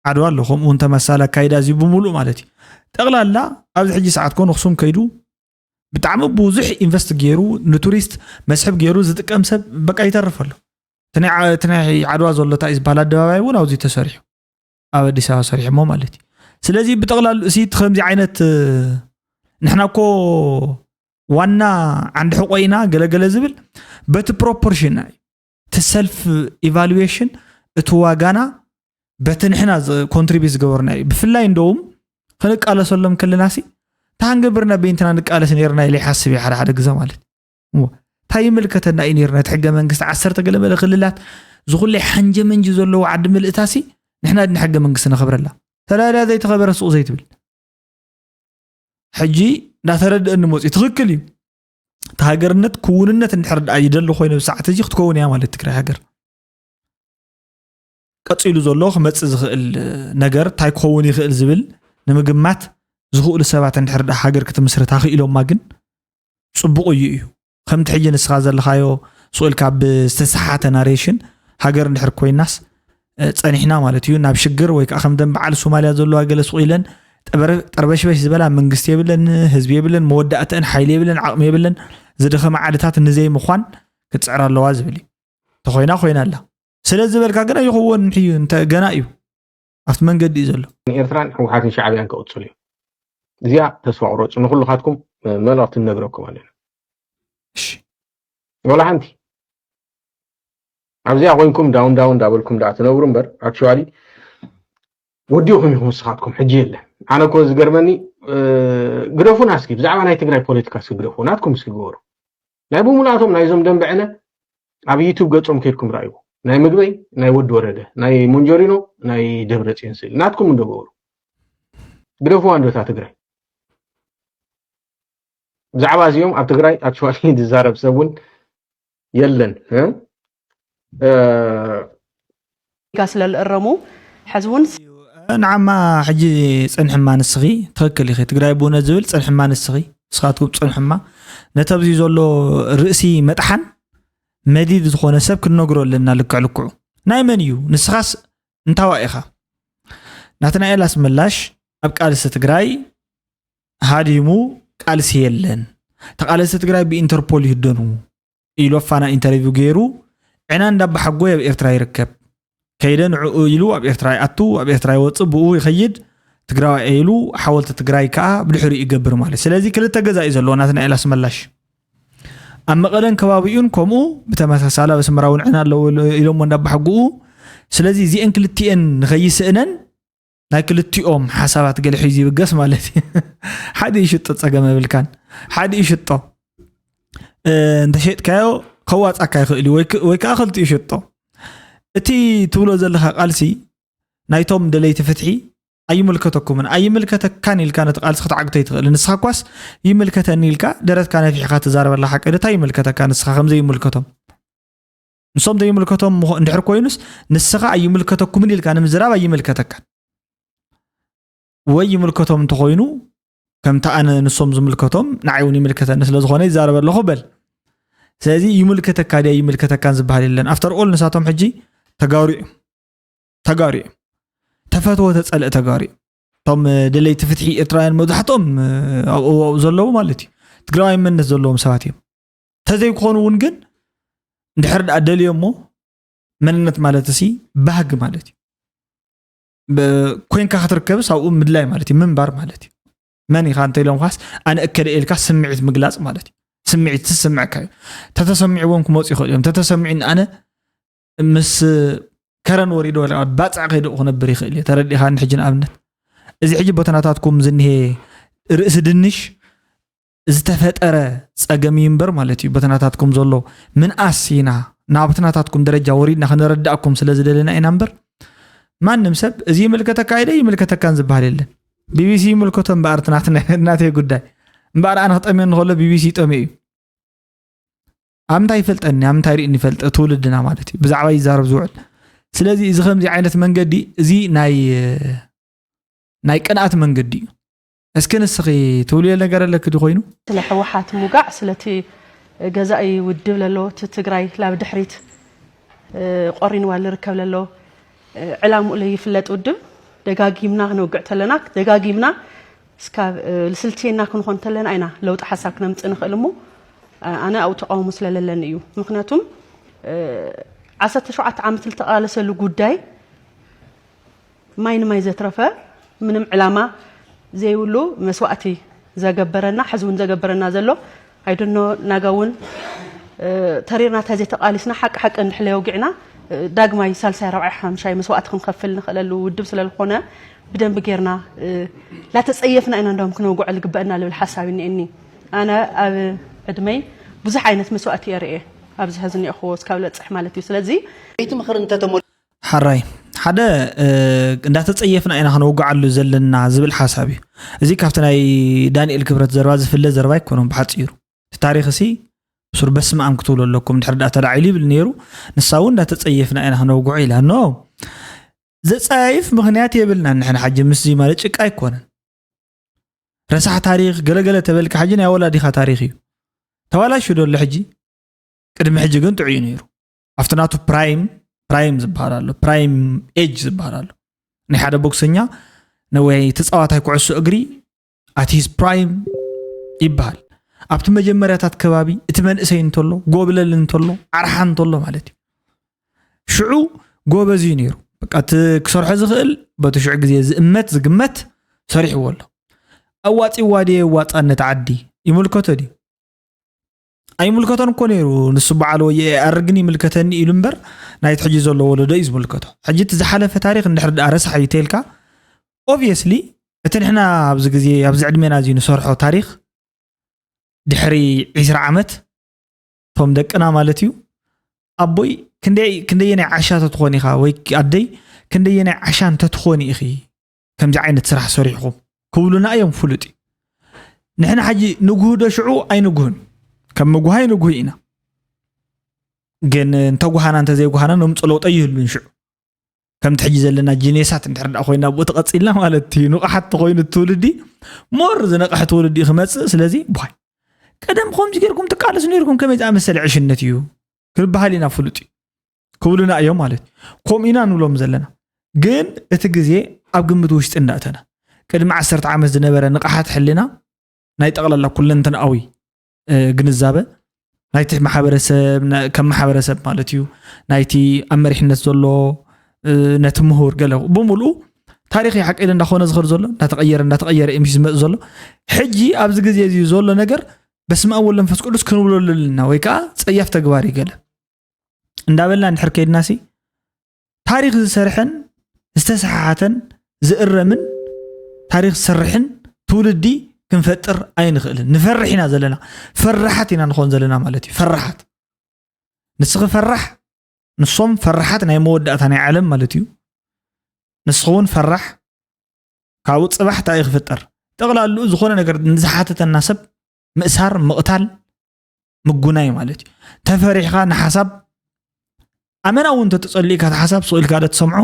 ዓድዋ ኣሎ። ከምኡ እውን ተመሳሳሊ ኣካይዳ እዚ ብምሉእ ማለት እዩ። ጠቕላላ ኣብዚ ሕጂ ሰዓት ኮን ኣኽሱም ከይዱ ብጣዕሚ ብዙሕ ኢንቨስት ገይሩ ንቱሪስት መስሕብ ገይሩ ዝጥቀም ሰብ በቃ ይተርፍ ኣሎ። እቲ ናይ ዓ-፣ እቲ ናይ ዓድዋ ዘሎ እንታይ እዩ ዝበሃል ኣደባባይ እውን ኣብዚ ተሰሪሑ። ኣብ ኣዲስ ኣበባ ሰሪሖሞ ማለት እዩ። ስለዚ ብጠቕላሉ እዚ ከምዚ ዓይነት፣ እ፣ ንሕና እኮ ዋና ዓንዲ ሕቆ ኢና ገለገለ ዝብል በቲ ፕሮፖርሽን እዩ። እቲ ሰልፍ ኢቫሉዌሽን እቲ ዋጋና በቲ ንሕና ዝ-፣ ኮንትሪቢዩት ዝገበርና እዩ። ብፍላይ እንደውም ክንቃለሰሎም ከለናሲ ተሃንገብርና በይንትና ንቃለስ ነይርና ኢለ ይሓስብ እየ ሓደ ሓደ ግዜ ማለት እዩ። እሞ እንታይ ይምልከተና እዩ ነይሩ ነቲ ሕገ መንግስቲ ዓሰርተ ገለ መለ ክልላት ዝኹለይ ሓንጀ መንጂ ዘለዎ ዓዲ ምልእታሲ ንሕና ድና ሕገ መንግስቲ ነኽብረላ ተላልያ ዘይተኸበረ ሱቕ ዘይትብል ሕጂ እንዳተረድአኒ መፅኡ ትኽክል እዩ። እቲ ሃገርነት ክውንነት እንድሕር ደኣ ይደሊ ኮይኑ ብሰዓት እዚ ክትከውን እያ ማለት ትግራይ ሃገር ቀፂሉ ዘሎ ክመፅእ ዝኽእል ነገር እንታይ ክኸውን ይኽእል ዝብል ንምግማት ዝኽእሉ ሰባት እንድሕር ደኣ ሃገር ክትምስርታ ክኢሎማ ግን ፅቡቕ እዩ እዩ። ከምቲ ሕጂ ንስኻ ዘለኻዮ ስቕ ኢልካ ብዝተሰሓተ ናሬሽን ሃገር እንድሕር ኮይናስ፣ እ፣ ጸኒሕና ማለት እዩ ናብ ሽግር ወይ ከዓ ከም ደን በዓል ሶማልያ ዘለዋ ገለ ስቕ ኢለን ጠበረ-፣ ጠርበሽበሽ ዝበላ መንግስቲ የብለን፣ ህዝቢ የብለን፣ መወዳእተአን ሓይሊ የብለን፣ ዓቕሚ የብለን፣ ዝደኸማ ዓድታት ንዘይምዃን ክትጽዕር ኣለዋ ዝብል እዩ። ተኾይና ኮይና ኣላ። ስለ ዝበልካ ግን ኣይኸውን እዩ፣ እንተ ገና እዩ። ኣብቲ መንገዲ እዩ ዘሎ። ንኤርትራን ህወሓትን ሻዕብያን ክቕጽሉ እዮም። እዚኣ ተስፋ ቁረጹ። ንኹልኻትኩም፣ እ፣ መልእኽቲ ንነግረኩም ኣለና። እሺ። ወላ ሓንቲ። ኣብዚኣ ኮይንኩም ዳውን ዳውን እንዳበልኩም ደኣ ትነብሩ እምበር፣ ኣክቹዋሊ ወዲኹም ኢኹም ንስኻትኩም፣ ሕጂ የለ። ኣነ እኮ ዝገርመኒ፣ እ፣ ግደፉና እስኪ፣ ብዛዕባ ናይ ትግራይ ፖለቲካ እስኪ ግደፉ፣ ናትኩም እስኪ ግበሩ። ናይ ብምሉኣቶም ናይዞም ደንበ ዕነ ኣብ ዩቱብ ገጾም ከይድኩም ረኣይዎ። ናይ ምግበይ፣ ናይ ወዲ ወረደ፣ ናይ ሞንጆሪኖ፣ ናይ ደብረጽዮን ስእሊ። ናትኩም እንዶ ገበሩ። ግደፉዋ እንዶ እታ ትግራይ። ብዛዕባ እዚኦም ኣብ ትግራይ ኣክቹዋሊ ዝዛረብ ሰብ እውን የለን፣ እ? እ፣ ጋ ስለ ዝእረሙ፣ ሕዚ እውን ንዓማ ሕጂ ጽንሕማ ንስኺ፣ ትኽክል ኢኺ። ትግራይ ብእውነት ዝብል ጽንሕማ ንስኺ፣ ንስኻትኩም ጽንሕማ። ነቲ ኣብዚ ዘሎ ርእሲ መጥሓን መዲድ ዝኾነ ሰብ ክንነግሮ ኣለና ልክዕ ልክዑ። ናይ መን እዩ? ንስኻስ እንታዋ ኢኻ? ናትናኤል ኣስመላሽ ኣብ ቃልሲ ትግራይ ሃዲሙ ቃልሲ የለን። ተቃለስቲ ትግራይ ብኢንተርፖል ይህደኑ ኢሉ ኣብ ፋና ኢንተርቪው ገይሩ፣ ዕና እንዳባሓጎይ ኣብ ኤርትራ ይርከብ። ከይደ ንዕኡ ኢሉ ኣብ ኤርትራ ይኣቱ፣ ኣብ ኤርትራ ይወጽእ፣ ብኡ ይኸይድ፣ ትግራዋይ ኢሉ ሓወልቲ ትግራይ ከኣ ብድሕሪኡ ይገብር ማለት። ስለዚ ክልተ ገዛ እዩ ዘለዎ ናትናኤል ኣስመላሽ። ኣብ መቐለን ከባቢኡን ከምኡ ብተመሳሳሊ ኣብ ኣስመራ እውን ዕና ኣለዎ ኢሎሞ እንዳባሓጉኡ። ስለዚ እዚአን ክልቲአን ንኸይስእነን ናይ ክልቲኦም ሓሳባት ገለ ሒዙ ይብገስ ማለት እዩ። ሓደ ይሽጦ ጸገም የብልካን። ሓደ ይሽጦ። እንተሸጥካዮ ከዋፃካ ይኽእል እዩ፣ ወይ ከዓ ክልቲኡ ሸጦ። እቲ ትብሎ ዘለካ ቃልሲ ናይቶም ደለይቲ ፍትሒ ኣይምልከተኩምን፣ ኣይምልከተካን ኢልካ ነቲ ቃልሲ ክትዓግቶ ይትኽእል። ንስኻ ኳስ ይምልከተኒ ኢልካ ደረትካ ነፊሕካ ትዛረበላ ሓቂ ዶ እንታይ ይምልከተካ? ንስኻ ከምዘይምልከቶም ንሶም ዘይምልከቶም እንድሕር ኮይኑስ ንስኻ ኣይምልከተኩምን ኢልካ ንምዝራብ ኣይምልከተካን። ወይ ይምልከቶም እንተኾይኑ ከምቲ ኣነ ንሶም ዝምልከቶም ንዓይ እውን ይምልከተኒ ስለዝኾነ ይዛረብ ኣለኹ በል። ስለዚ ይምልከተካ ድያ ይምልከተካን ዝበሃል የለን። ኣፍተር ኦል ንሳቶም ሕጂ ተጋሩ እዮም። ተጋሩ እዮም። ተፈትወ ተፀልእ ተጋሩ እዮም። እቶም ደለይቲ ፍትሒ ኤርትራውያን መብዛሕትኦም ኣብኡ ዘለዉ ማለት እዩ ትግራዋይ መንነት ዘለዎም ሰባት እዮም። ተዘይኮኑ እውን ግን እንድሕር ደኣ ደልዮ እሞ መንነት ማለት ሲ ባህጊ ማለት እዩ። ኮይንካ ክትርከብስ ኣብኡ ምድላይ ማለት እዩ፣ ምንባር ማለት እዩ። መን ኢኻ እንተ ኢሎም ኳስ ኣነ እከለ ኢልካ ስምዒት ምግላፅ ማለት እዩ። ስምዒት ዝስምዐካ እዩ። ተተሰሚዕዎም ክመፁ ይኽእሉ እዮም። ተተሰሚዑን ኣነ ምስ ከረን ወሪዶ ባፅዕ ከይደ ክነብር ይኽእል እዩ። ተረዲኻ ሕጂ ንኣብነት እዚ ሕጂ ቦተናታትኩም ዝኒሄ ርእሲ ድንሽ ዝተፈጠረ ፀገም እዩ እምበር ማለት እዩ። በተናታትኩም ዘሎ ምንኣስ ኢና ናብቲ ናታትኩም ደረጃ ወሪድና ከነረዳእኩም ስለ ዝደለና ኢና እምበር ማንም ሰብ እዚ ይምልከተካ ኢለ ይምልከተካን ዝበሃል የለን። ቢቢሲ ይምልከቶ እምበኣር እቲ ናት- ናተይ ጉዳይ እምበኣር ኣነ ክጠምዮ እንከሎ ቢቢሲ ይጠምዮ እዩ። ኣብ ምንታይ ይፈልጠኒ ኣብ ምንታይ ርእኒ ይፈልጠ ትውልድና ማለት እዩ ብዛዕባ ይዛረብ ዝውዕል። ስለዚ እዚ ከምዚ ዓይነት መንገዲ እዚ ናይ ናይ ቅንኣት መንገዲ እዩ። እስኪ ንስኺ ትብልዮ ነገር ኣለኪ ዲ ኮይኑ? ስለ ህወሓት ምውጋዕ ስለቲ ገዛኢ ውድብ ለሎ እቲ ትግራይ ላብ ድሕሪት ቆሪንዋ ልርከብ ለሎ ዕላምኡ ለይፍለጥ ውድብ ደጋጊምና ክነውግዕ ተለና ደጋጊምና እስካብ ልስልትየና ክንኾን ተለና ኢና ለውጢ ሓሳብ ክነምፅእ ንኽእል እሞ ኣነ ኣብኡ ተቃውሞ ስለለለኒ እዩ። ምክንያቱም ዓሰርተ ሸውዓተ ዓመት ልተቃለሰሉ ጉዳይ ማይ ንማይ ዘትረፈ ምንም ዕላማ ዘይብሉ መስዋእቲ ዘገበረና ሕዚ እውን ዘገበረና ዘሎ ኣይደኖ ናጋ እውን ተሪርና ተዘይተቃሊስና ሓቂ ሓቂ እንድሕለይ ወጊዕና ዳግማይ ሳልሳይ ራብዓይ ሓምሻይ መስዋእቲ ክንከፍል ንኽእለሉ ውድብ ስለዝኾነ ብደንቢ ጌርና ላተፀየፍና ኢና እንደም ክነውግዖ ዝግበአና ልብል ሓሳብ እኒአኒ። ኣነ ኣብ ዕድመይ ብዙሕ ዓይነት መስዋእቲ እየ ርእየ ኣብዚ ሕዚ እኒአኹዎ እስካብ ልበፅሕ ማለት እዩ። ስለዚ ቤት ምኽሪ እንተተሞ ሓራይ ሓደ እንዳተፀየፍና ኢና ክነውግዓሉ ዘለና ዝብል ሓሳብ እዩ። እዚ ካብቲ ናይ ዳንኤል ክብረት ዘረባ ዝፍለ ዘረባ ኣይኮነን። ብሓፂሩ እቲ ታሪክ ሲ ብሱር በስመ ኣም ክትብሉ ኣለኩም ድሕር ዳ ተላዒሉ ይብል ነይሩ። ንሳ እውን እንዳተፀየፍና ኢና ክነውግዖ ኢላ ኖ ዘፀያይፍ ምክንያት የብልናን። ንሕና ሓጂ ምስዚ ማለት ጭቃ ኣይኮነን። ረሳሕ ታሪክ ገለገለ ተበልካ ሓጂ ናይ ወላዲካ ታሪክ እዩ። ተባላሹ ዶ ኣሎ ሕጂ? ቅድሚ ሕጂ ግን ጥዑይ ነይሩ። ኣብቲ ናቱ ፕራይም ፕራይም ዝበሃል ኣሎ ፕራይም ኤጅ ዝበሃል ኣሎ ናይ ሓደ ቦክሰኛ ነወይ ተፃዋታይ ኩዕሶ እግሪ at his prime ይበሃል። ኣብቲ መጀመርያታት ከባቢ እቲ መንእሰይ እንተሎ ጎብለል እንተሎ ዓርሓ እንተሎ ማለት እዩ። ሽዑ ጎበዝ እዩ ነይሩ። በቃ እቲ ክሰርሖ ዝኽእል በቲ ሽዑ ግዜ ዝእመት ዝግመት ሰሪሕዎ ኣሎ። ኣዋፂዋ ድየ የዋፃ ነቲ ዓዲ ይምልከቶ ድዩ? ኣይምልከቶን እኮ ነይሩ። ንሱ በዓል ወይ ኤኣር ግን ይምልከተኒ ኢሉ እምበር ናይቲ ሕጂ ዘሎ ወለዶ እዩ ዝምልከቶ። ሕጂ እቲ ዝሓለፈ ታሪክ እንድሕር ደኣ ረሳሕ እዩ ተልካ obviously እቲ ንሕና ኣብዚ ግዜ ኣብዚ ዕድሜና እዚ ንሰርሖ ታሪክ ድሕሪ ዒስራ ዓመት እቶም ደቅና ማለት እዩ ኣቦይ ክንደይ ክንደየናይ ዓሻ ተትኾን ኢኻ ወይ ኣደይ ክንደየናይ ዓሻ እንተትኾኒ ኢኺ ከምዚ ዓይነት ስራሕ ሰሪሕኹም ክብሉና እዮም ፍሉጥ እዩ። ንሕና ሕጂ ንጉህ ዶ ሽዑ ኣይንጉህን ከም ምጉሃይ ንጉህ ኢና። ግን እንተጓሃና እንተዘይጓሃና ነምፅኦ ለውጢ ኣይህሉን ሽዑ ከምቲ ሕጂ ዘለና ጂኔሳት እንድሕር ደኣ ኮይና ብኡ ተቐፂልና ማለት እዩ ንቑሓት ተኮይኑ ትውልዲ ሞር ዝነቕሐ ትውልዲ እዩ ክመፅእ ስለዚ ቧይ ቀደም ከምዚ ጌርኩም ትቃለሱ ነይርኩም ከመይ ዝኣመሰለ ዕሽነት እዩ ክንበሃል ኢና ፍሉጥ እዩ ክብሉና እዮም ማለት እዩ ከምኡ ኢና ንብሎም ዘለና ግን እቲ ግዜ ኣብ ግምት ውሽጢ እንዳእተና ቅድሚ ዓሰርተ ዓመት ዝነበረ ንቕሓት ሕልና ናይ ጠቕላላ ኩለንተናኣዊ ግንዛበ ናይቲ ማሕበረሰብ ከም ማሕበረሰብ ማለት እዩ ናይቲ ኣብ መሪሕነት ዘሎ ነቲ ምሁር ገለ ብምሉኡ ታሪኽ ይሓቀለ እንዳኾነ ዝኽር ዘሎ እንዳተቐየረ እንዳተቐየረ እዩ ዝመፅ ዘሎ ሕጂ ኣብዚ ግዜ እዚ ዘሎ ነገር በስመ ኣብ ወመንፈስ ቅዱስ ክንብለሉ ኣለና ወይ ከዓ ፀያፍ ተግባር እዩ ገለ እንዳበልና እንድሕር ከይድናሲ ታሪኽ ዝሰርሐን ዝተሰሓሓተን ዝእረምን ታሪኽ ዝሰርሕን ትውልዲ ክንፈጥር ኣይንኽእልን። ንፈርሕ ኢና ዘለና፣ ፈራሓት ኢና ንኾን ዘለና ማለት እዩ። ፈራሓት፣ ንስኺ ፈራሕ፣ ንሶም ፈራሓት ናይ መወዳእታ ናይ ዓለም ማለት እዩ። ንስኺ እውን ፈራሕ። ካብኡ ጽባሕ እንታይ እዩ ክፍጠር? ጠቕላልኡ ዝኾነ ነገር ንዝሓተተና ሰብ ምእሳር፣ ምቕታል፣ ምጉናይ ማለት እዩ። ተፈሪሕካ ንሓሳብ ኣመና እውን እንተተጸሊእካ እቲ ሓሳብ ስቕ ኢልካ ዶ ትሰምዖ?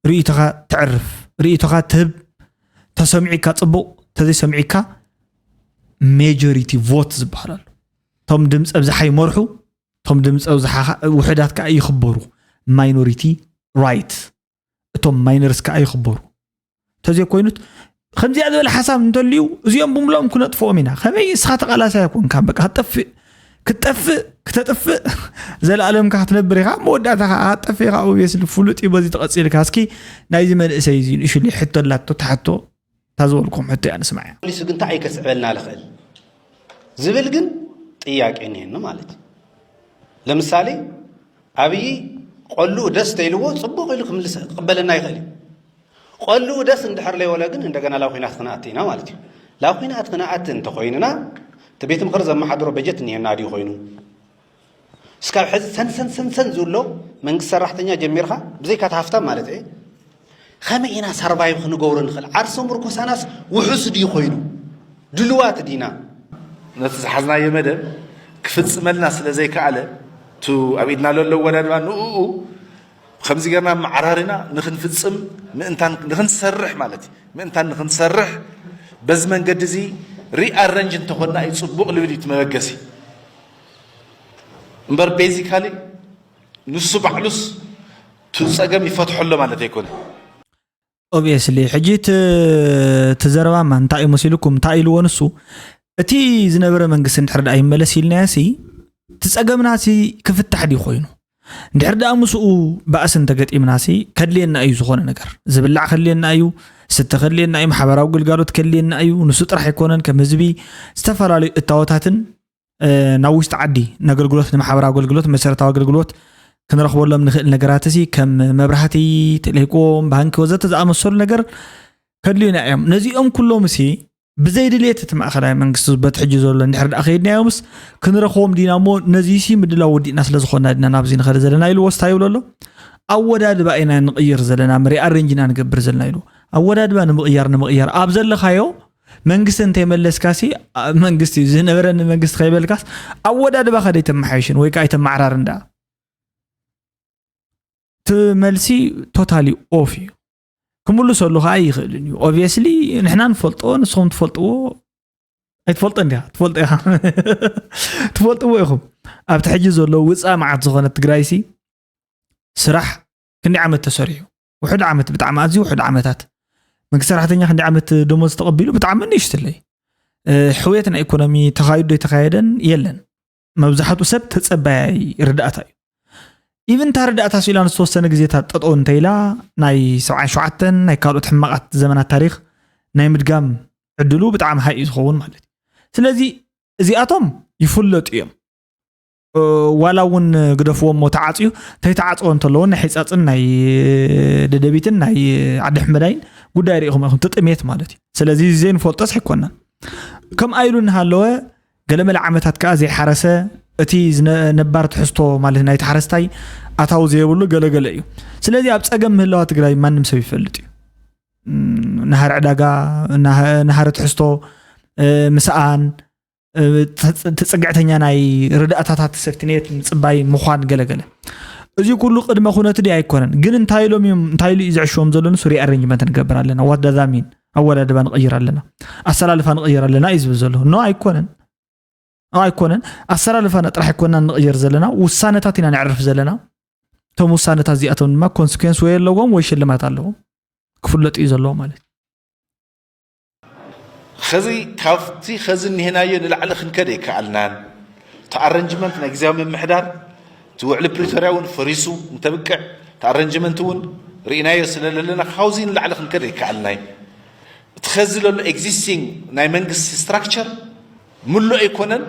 ርእይቶኻ ተዕርፍ፣ ርእይቶኻ ትህብ፣ ተሰሚዑካ ጽቡቕ፣ ተዘይሰሚዑካ ሜጆሪቲ ቮት ዝበሃል ኣሎ። እቶም ድምፂ ኣብዝሓ ይመርሑ፣ እቶም ድምፂ ኣብዝሓ ውሕዳት ከዓ ይኽበሩ። ማይኖሪቲ ራይት፣ እቶም ማይነርስ ከዓ ይኽበሩ። ተዘይኮይኑት ከምዚኣ ዝበለ ሓሳብ እንተልዩ እዚኦም ብምሎም ክነጥፍኦም ኢና። ከመይ እስኻ ተቃላሳይ ኣይኮንካን፣ በቃ ክትጠፍእ ክትጠፍእ ክተጥፍእ ዘለኣለምካ ክትነብር ኢኻ። መወዳእታ ከዓ ጠፊእኻ። ኦብየስሊ ፍሉጥ እዩ በዚ ተቐፂልካ። እስኪ ናይዚ መንእሰይ እዚ ንእሽሉ ሕቶ ኣላቶ፣ ተሓቶ እታ ዝበልኩም ሕቶ እያ፣ ንስማዕ እያ። ፖሊሲ ግን እንታይ እዩ ከስዕበልና ዝኽእል ዝብል ግን ጥያቄ እኒሀኒ ማለት እዩ። ለምሳሌ ኣብይ ቆልኡ ደስ ተይልዎ ፅቡቅ ኢሉ ክምልስ ክቕበለና ይኽእል እዩ። ቆልኡ ደስ እንድሕር ለይወለ ግን እንደገና ላብ ኲናት ክነኣቲ ኢና ማለት እዩ። ላብ ኲናት ክነኣቲ እንተኾይንና እቲ ቤት ምኽሪ ዘመሓድሮ በጀት እኒሀና ድዩ ኮይኑ? እስካብ ሕዚ ሰንሰን ሰንሰን ዝብሎ መንግስቲ ሰራሕተኛ ጀሚርካ ብዘይካ እቲ ሃፍታም ማለት እየ። ከመይ ኢና ሳርቫይቭ ክንገብሮ ንኽእል? ዓርሰ ምርኮሳናስ ውሑስ ድዩ ኮይኑ? ድልዋት ዲና? ነቲ ዝሓዝናዮ መደብ ክፍጽመልና ስለ ዘይከኣለ፣ እቲ ኣብ ኢድና ዘሎ ኣወዳድባ ንእኡ ከምዚ ጌርና መዓራሪና ንኽንፍጽም ምእንታን ንኽንሰርሕ ማለት እዩ። ምእንታን ንኽንሰርሕ በዚ መንገዲ እዚ ሪኣረንጅ እንተኾንና እዩ ጽቡቕ ልብል እዩ እቲ መበገሲ። እምበር ቤዚካሊ ንሱ ባዕሉስ እቲ ጸገም ይፈትሖ ኣሎ ማለት ኣይኮነን። ኦብቪየስሊ ሕጂ እቲ እቲ ዘረባማ እንታይ እዩ መሲልኩም? እንታይ ኢልዎ ንሱ? እቲ ዝነበረ መንግስቲ እንድሕር ደኣ ይመለስ ኢልናዮ ሲ እቲ ጸገምና ሲ ክፍታሕ ድዩ ኮይኑ? እንድሕር ደኣ ምስኡ ባእሲ እንተገጢምና ሲ ከድልየና እዩ ዝኾነ ነገር። ዝብላዕ ከድልየና እዩ፣ ስተ ከድልየና እዩ፣ ማሕበራዊ ግልጋሎት ከድልየና እዩ። ንሱ ጥራሕ ኣይኮነን፣ ከም ህዝቢ ዝተፈላለዩ እታወታትን ናብ ውሽጢ ዓዲ ንኣገልግሎት ንማሕበራዊ ኣገልግሎት መሰረታዊ ኣገልግሎት ክንረኽበሎም ንኽእል ነገራት ሲ ከም መብራህቲ፣ ቴሌኮም፣ ባንኪ ወዘተ ዝኣመሰሉ ነገር ከድልዩና እዮም። ነዚኦም ኩሎም ሲ ብዘይ ድልየት እቲ ማእኸላይ መንግስቲ በቲ ሕጂ ዘሎ እንድሕር ደኣ ከይድናዮምስ ክንረኽቦም ዲና እሞ ነዚ ሲ ምድላው ወዲእና ስለ ዝኾንና ድና ናብዚ ንኸደ ዘለና ኢሉ ወስታ ይብሎ ኣሎ። ኣወዳድባ ኢና ንቕይር ዘለና፣ ሪኣሬንጅ ኢና ንገብር ዘለና ኢሉ። ኣወዳድባ ንምቕያር ንምቕያር ኣብ ዘለኻዮ መንግስቲ እንተይመለስካሲ መንግስቲ እዩ ዝነበረኒ መንግስቲ ከይበልካስ ኣወዳድባኻ ደይተመሓየሽን ወይ ከዓ ኣይተመዓራርን ደኣ እቲ መልሲ ቶታሊ ኦፍ እዩ። ክምልሰሉ ከዓ ኣይኽእልን እዩ። ኦብቪየስሊ ንሕና ንፈልጦ ንስኹም ትፈልጥዎ ኣይትፈልጦ እንዲያ ትፈልጦ ኢኻ ትፈልጥዎ ኢኹም። ኣብቲ ሕጂ ዘሎ ውፃእ መዓት ዝኾነ ትግራይሲ ስራሕ ክንደይ ዓመት ተሰሪሑ? ውሑድ ዓመት፣ ብጣዕሚ ኣዝዩ ውሑድ ዓመታት። መንግስቲ ሰራሕተኛ ክንደይ ዓመት ደሞዝ ተቐቢሉ? ብጣዕሚ ንእሽትለይ። ሕውየት ናይ ኢኮኖሚ ተኻይዱ ዶ ኣይተኻየደን? የለን። መብዛሕቱ ሰብ ተጸባያይ ርዳእታ እዩ። ኢቭን እታ ርዳእታ ስኢላ ንዝተወሰነ ግዜታት ጠጠው እንተኢላ ናይ ሰብዓን ሸውዓተን ናይ ካልኦት ሕማቓት ዘመናት ታሪኽ ናይ ምድጋም ዕድሉ ብጣዕሚ ሃይ እዩ ዝኸውን ማለት እዩ። ስለዚ እዚኣቶም ይፍለጡ እዮም። ዋላ እውን ግደፍዎ እሞ ተዓፅዩ ተይተዓፅዎ እንተለዎ ናይ ሕፃፅን ናይ ደደቢትን ናይ ዓዲ ሕመዳይን ጉዳይ ርኢኹም ኢኹም ትጥሜት ማለት እዩ። ስለዚ ዘይንፈልጦስ ኣይኮናን። ከምኣ ኢሉ እናሃለወ ገለመለ ዓመታት ከዓ ዘይሓረሰ እቲ ነባር ትሕዝቶ ማለት ናይቲ ሓረስታይ ኣታዊ ዘይብሉ ገለገለ እዩ። ስለዚ ኣብ ፀገም ምህላዋ ትግራይ ማንም ሰብ ይፈልጥ እዩ። ናሃር ዕዳጋ ናሃር ትሕዝቶ ምስኣን ትፅግዕተኛ ናይ ርዳእታታት ሰፍትኔት ምፅባይ ምዃን ገለገለ። እዚ ኩሉ ቅድመ ኩነት ድዩ ኣይኮነን? ግን እንታይ ኢሎም እዮም እንታይ ኢሉ እዩ ዘዕሽዎም ዘሎ? ንሱ ሪኣሬንጅመንት ንገብር ኣለና፣ ዋት ዳዛሚን ኣወዳድባ ንቕይር ኣለና፣ ኣሰላልፋ ንቕይር ኣለና እዩ ዝብል ዘሎ። ኖ ኣይኮነን፣ ኣይኮነን። ኣሰላልፋና ጥራሕ ኣይኮና ንቕየር ዘለና፣ ውሳነታት ኢና ነዕርፍ ዘለና። እቶም ውሳነታት እዚኣቶም ድማ ኮንስኩንስ ወይ ኣለዎም ወይ ሽልማት ኣለዎም፣ ክፍለጥ እዩ ዘለዎ ማለት እዩ። ኸዚ ካብቲ ኸዚ እኒሄናዮ ንላዕሊ ክንከድ ኣይከኣልናን። እቲ ኣረንጅመንት ናይ ግዜያዊ ምምሕዳር እቲ ውዕሊ ፕሪቶርያ እውን ፈሪሱ እንተብቅዕ እቲ ኣረንጅመንት እውን ርኢናዮ ስለ ዘለና ካብዚ ንላዕሊ ክንከድ ኣይከኣልናይ። እቲ ኸዚ ዘሎ ኤግዚስቲንግ ናይ መንግስቲ ስትራክቸር ምሉእ ኣይኮነን፣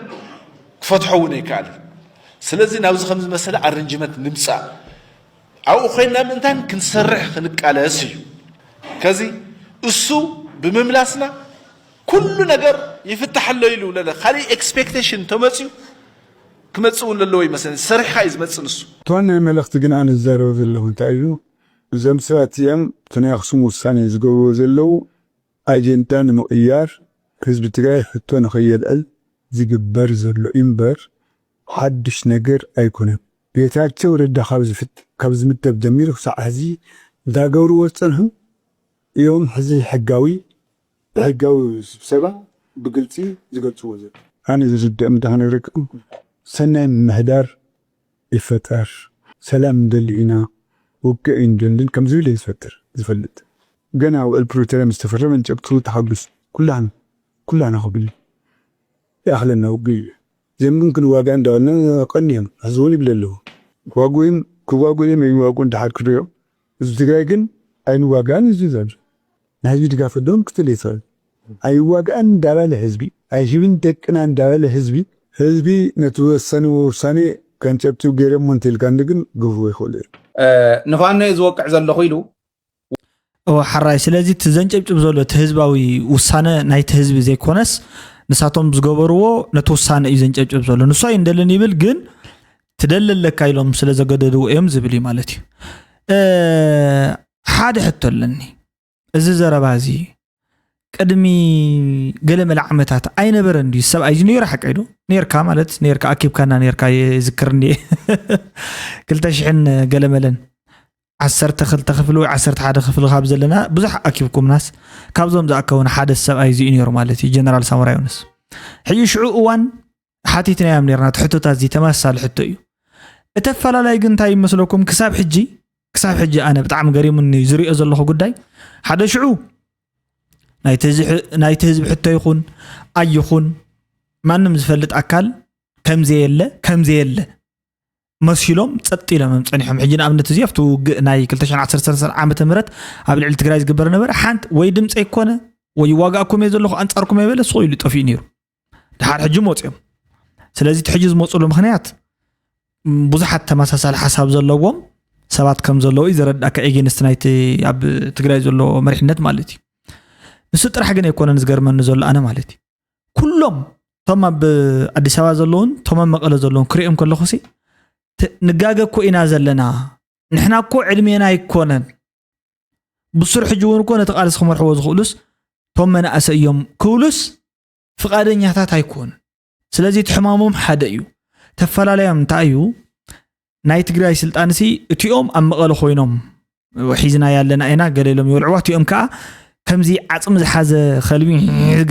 ክፈትሖ እውን ኣይከኣልን። ስለዚ ናብዚ ከም ዝመሰለ ኣረንጅመንት ንምፃእ ኣብኡ ኮይንና ምእንታን ክንሰርሕ ክንቃለስ እዩ። ከዚ እሱ ብምምላስና ኩሉ ነገር ይፍታሕ ኣሎ ኢሉ ለለ ካሊእ ኤክስፔክቴሽን ተመፅዩ ክመፅእ እውን ለለዎ ይመስለኒ። ሰሪሕካ እዩ ዝመፅእ ንሱ። እቲ ዋና መልእኽቲ ግን ኣነ ዝዛረቦ ዘለኹ እንታይ እዩ? እዞም ሰባት እዚኦም እቲ ናይ ኣኽሱም ውሳኔ ዝገብርዎ ዘለዉ ኣጀንዳ ንምቕያር ህዝቢ ትግራይ ሕቶ ንኸየልዕል ዝግበር ዘሎ እዩ እምበር ሓድሽ ነገር ኣይኮነን። ጌታቸው ረዳ ካብ ዝፍት- ካብ ዝምደብ ጀሚሩ ክሳዕ ሕዚ እንዳገብርዎ ዝፀንሑ እዮም። ሕዚ ሕጋዊ ብሕጋዊ ስብሰባ ብግልፂ ዝገልፅዎ ዘሎ ኣነ ዝርድኦም እንዳ ክነግረኩም ሰናይ ምምሕዳር ይፈጠር፣ ሰላም ንደሊ ኢና፣ ውግእ ኣይንደልን ከም ዝብል እዩ ዝፈጥር ዝፈልጥ። ገና ውዕል ፕሪቶርያ ምስ ተፈረመ እንጨብቱ ተሓጉስ ኩላህና ኩላህና ክብል ይኣኽለና ውግእ እዩ። ዘንብን ክንዋጋእ እንዳበልና ቀንዮም ሕዚ እውን ይብል ኣለዉ። ክዋጉ እዮም ክዋጉ እዮም ይዋጉ እንዳሓድ ክሪኦ ህዝቢ ትግራይ ግን ኣይንዋጋእን ህዝቢ ዘሎ ናይ ህዝቢ ድጋፍ ኣለዎም ክትል ይትኽእል ኣይዋጋእን እንዳበለ ህዝቢ ኣይሂብን ደቅና እንዳበለ ህዝቢ ህዝቢ ነቲ ወሰንዎ ውሳኔ ከንጨብጭብ ገይሮም እንተ ኢልካ እንዲ ግን ግብሩ ይኽእሉ እዮም። ንፋኖ እየ ዝወቅዕ ዘለኹ ኢሉ። እወ ሓራይ ስለዚ እቲ ዘንጨብጭብ ዘሎ እቲ ህዝባዊ ውሳነ ናይቲ ህዝቢ ዘይኮነስ ንሳቶም ዝገበርዎ ነቲ ውሳነ እዩ ዘንጨብጭብ ዘሎ ንሱ ኣይንደልን ይብል ግን ትደሊ ኣለካ ኢሎም ስለ ዘገደድዎ እዮም ዝብል እዩ ማለት እዩ ሓደ ሕቶ ኣለኒ እዚ ዘረባ እዚ ቅድሚ ገለመለ ዓመታት ኣይነበረን ድዩ ሰብኣይ እዚ ነይሩ ሓቀይ ዶ ነርካ ማለት ነርካ ኣኪብካና ነርካ ይዝክር እንዲ ክልተ ሽሕን ገለመለን ዓሰርተ ክልተ ክፍሊ ወይ ዓሰርተ ሓደ ክፍሊ ካብ ዘለና ብዙሕ ኣኪብኩምናስ ካብዞም ዝኣከቡና ሓደ ሰብኣይ እዚ እዩ ነይሩ ማለት እዩ ጀነራል ሳሞራ ዮኑስ ሕጂ ሽዑ እዋን ሓቲትናዮም ነርና እቲ ሕቶታት እዚ ተመሳሳሊ ሕቶ እዩ እቲ ኣፈላላይ ግን እንታይ ይመስለኩም ክሳብ ሕጂ ክሳብ ሕጂ ኣነ ብጣዕሚ ገሪሙኒ ዝሪኦ ዘለኹ ጉዳይ ሓደ ሽዑ ናይቲ ህዝቢ ሕቶ ይኹን ኣይኹን ማንም ዝፈልጥ ኣካል ከምዘየለ ከምዘየለ መሲሎም ጸጥ ኢሎም እዮም ጸኒሖም። ሕጂ ንኣብነት እዚ ኣብቲ ውግእ ናይ ክልተ ሽሕን ዓሰርተ ሰለስተን ዓመተ ምህረት ኣብ ልዕሊ ትግራይ ዝግበር ነበረ ሓንቲ ወይ ድምፂ ኣይኮነ ወይ ይዋጋእኩም እየ ዘለኹ ኣንጻርኩም እየ በለ ስቕ ኢሉ ጠፊኡ ነይሩ። ድሓር ሕጂ መፅኦም። ስለዚ እቲ ሕጂ ዝመፅሉ ምክንያት ብዙሓት ተመሳሳሊ ሓሳብ ዘለዎም ሰባት ከም ዘለዉ እዩ ዘረዳእካ ኤጌንስት ናይቲ ኣብ ትግራይ ዘሎ መሪሕነት ማለት እዩ። ንሱ ጥራሕ ግን ኣይኮነን ዝገርመኒ ዘሎ ኣነ ማለት እዩ ኩሎም እቶም ኣብ ኣዲስ ኣበባ ዘለውን እቶም ኣብ መቐለ ዘለውን ክሪኦም ከለኹ ሲ ንጋገ እኮ ኢና ዘለና ንሕና እኮ ዕድሜና ኣይኮነን ብሱር ሕጂ እውን እኮ ነቲ ቃልሲ ክመርሕዎ ዝኽእሉስ እቶም መናእሰይ እዮም ክብሉስ ፍቓደኛታት ኣይኮኑን ስለዚ እቲ ሕማሞም ሓደ እዩ ተፈላለዮም እንታይ እዩ ናይ ትግራይ ስልጣንሲ እቲኦም ኣብ መቐለ ኮይኖም ሒዝና ያለና ኢና ገለ ኢሎም ይወልዕዋ እቲኦም ከዓ ከምዚ ዓፅሚ ዝሓዘ ከልቢ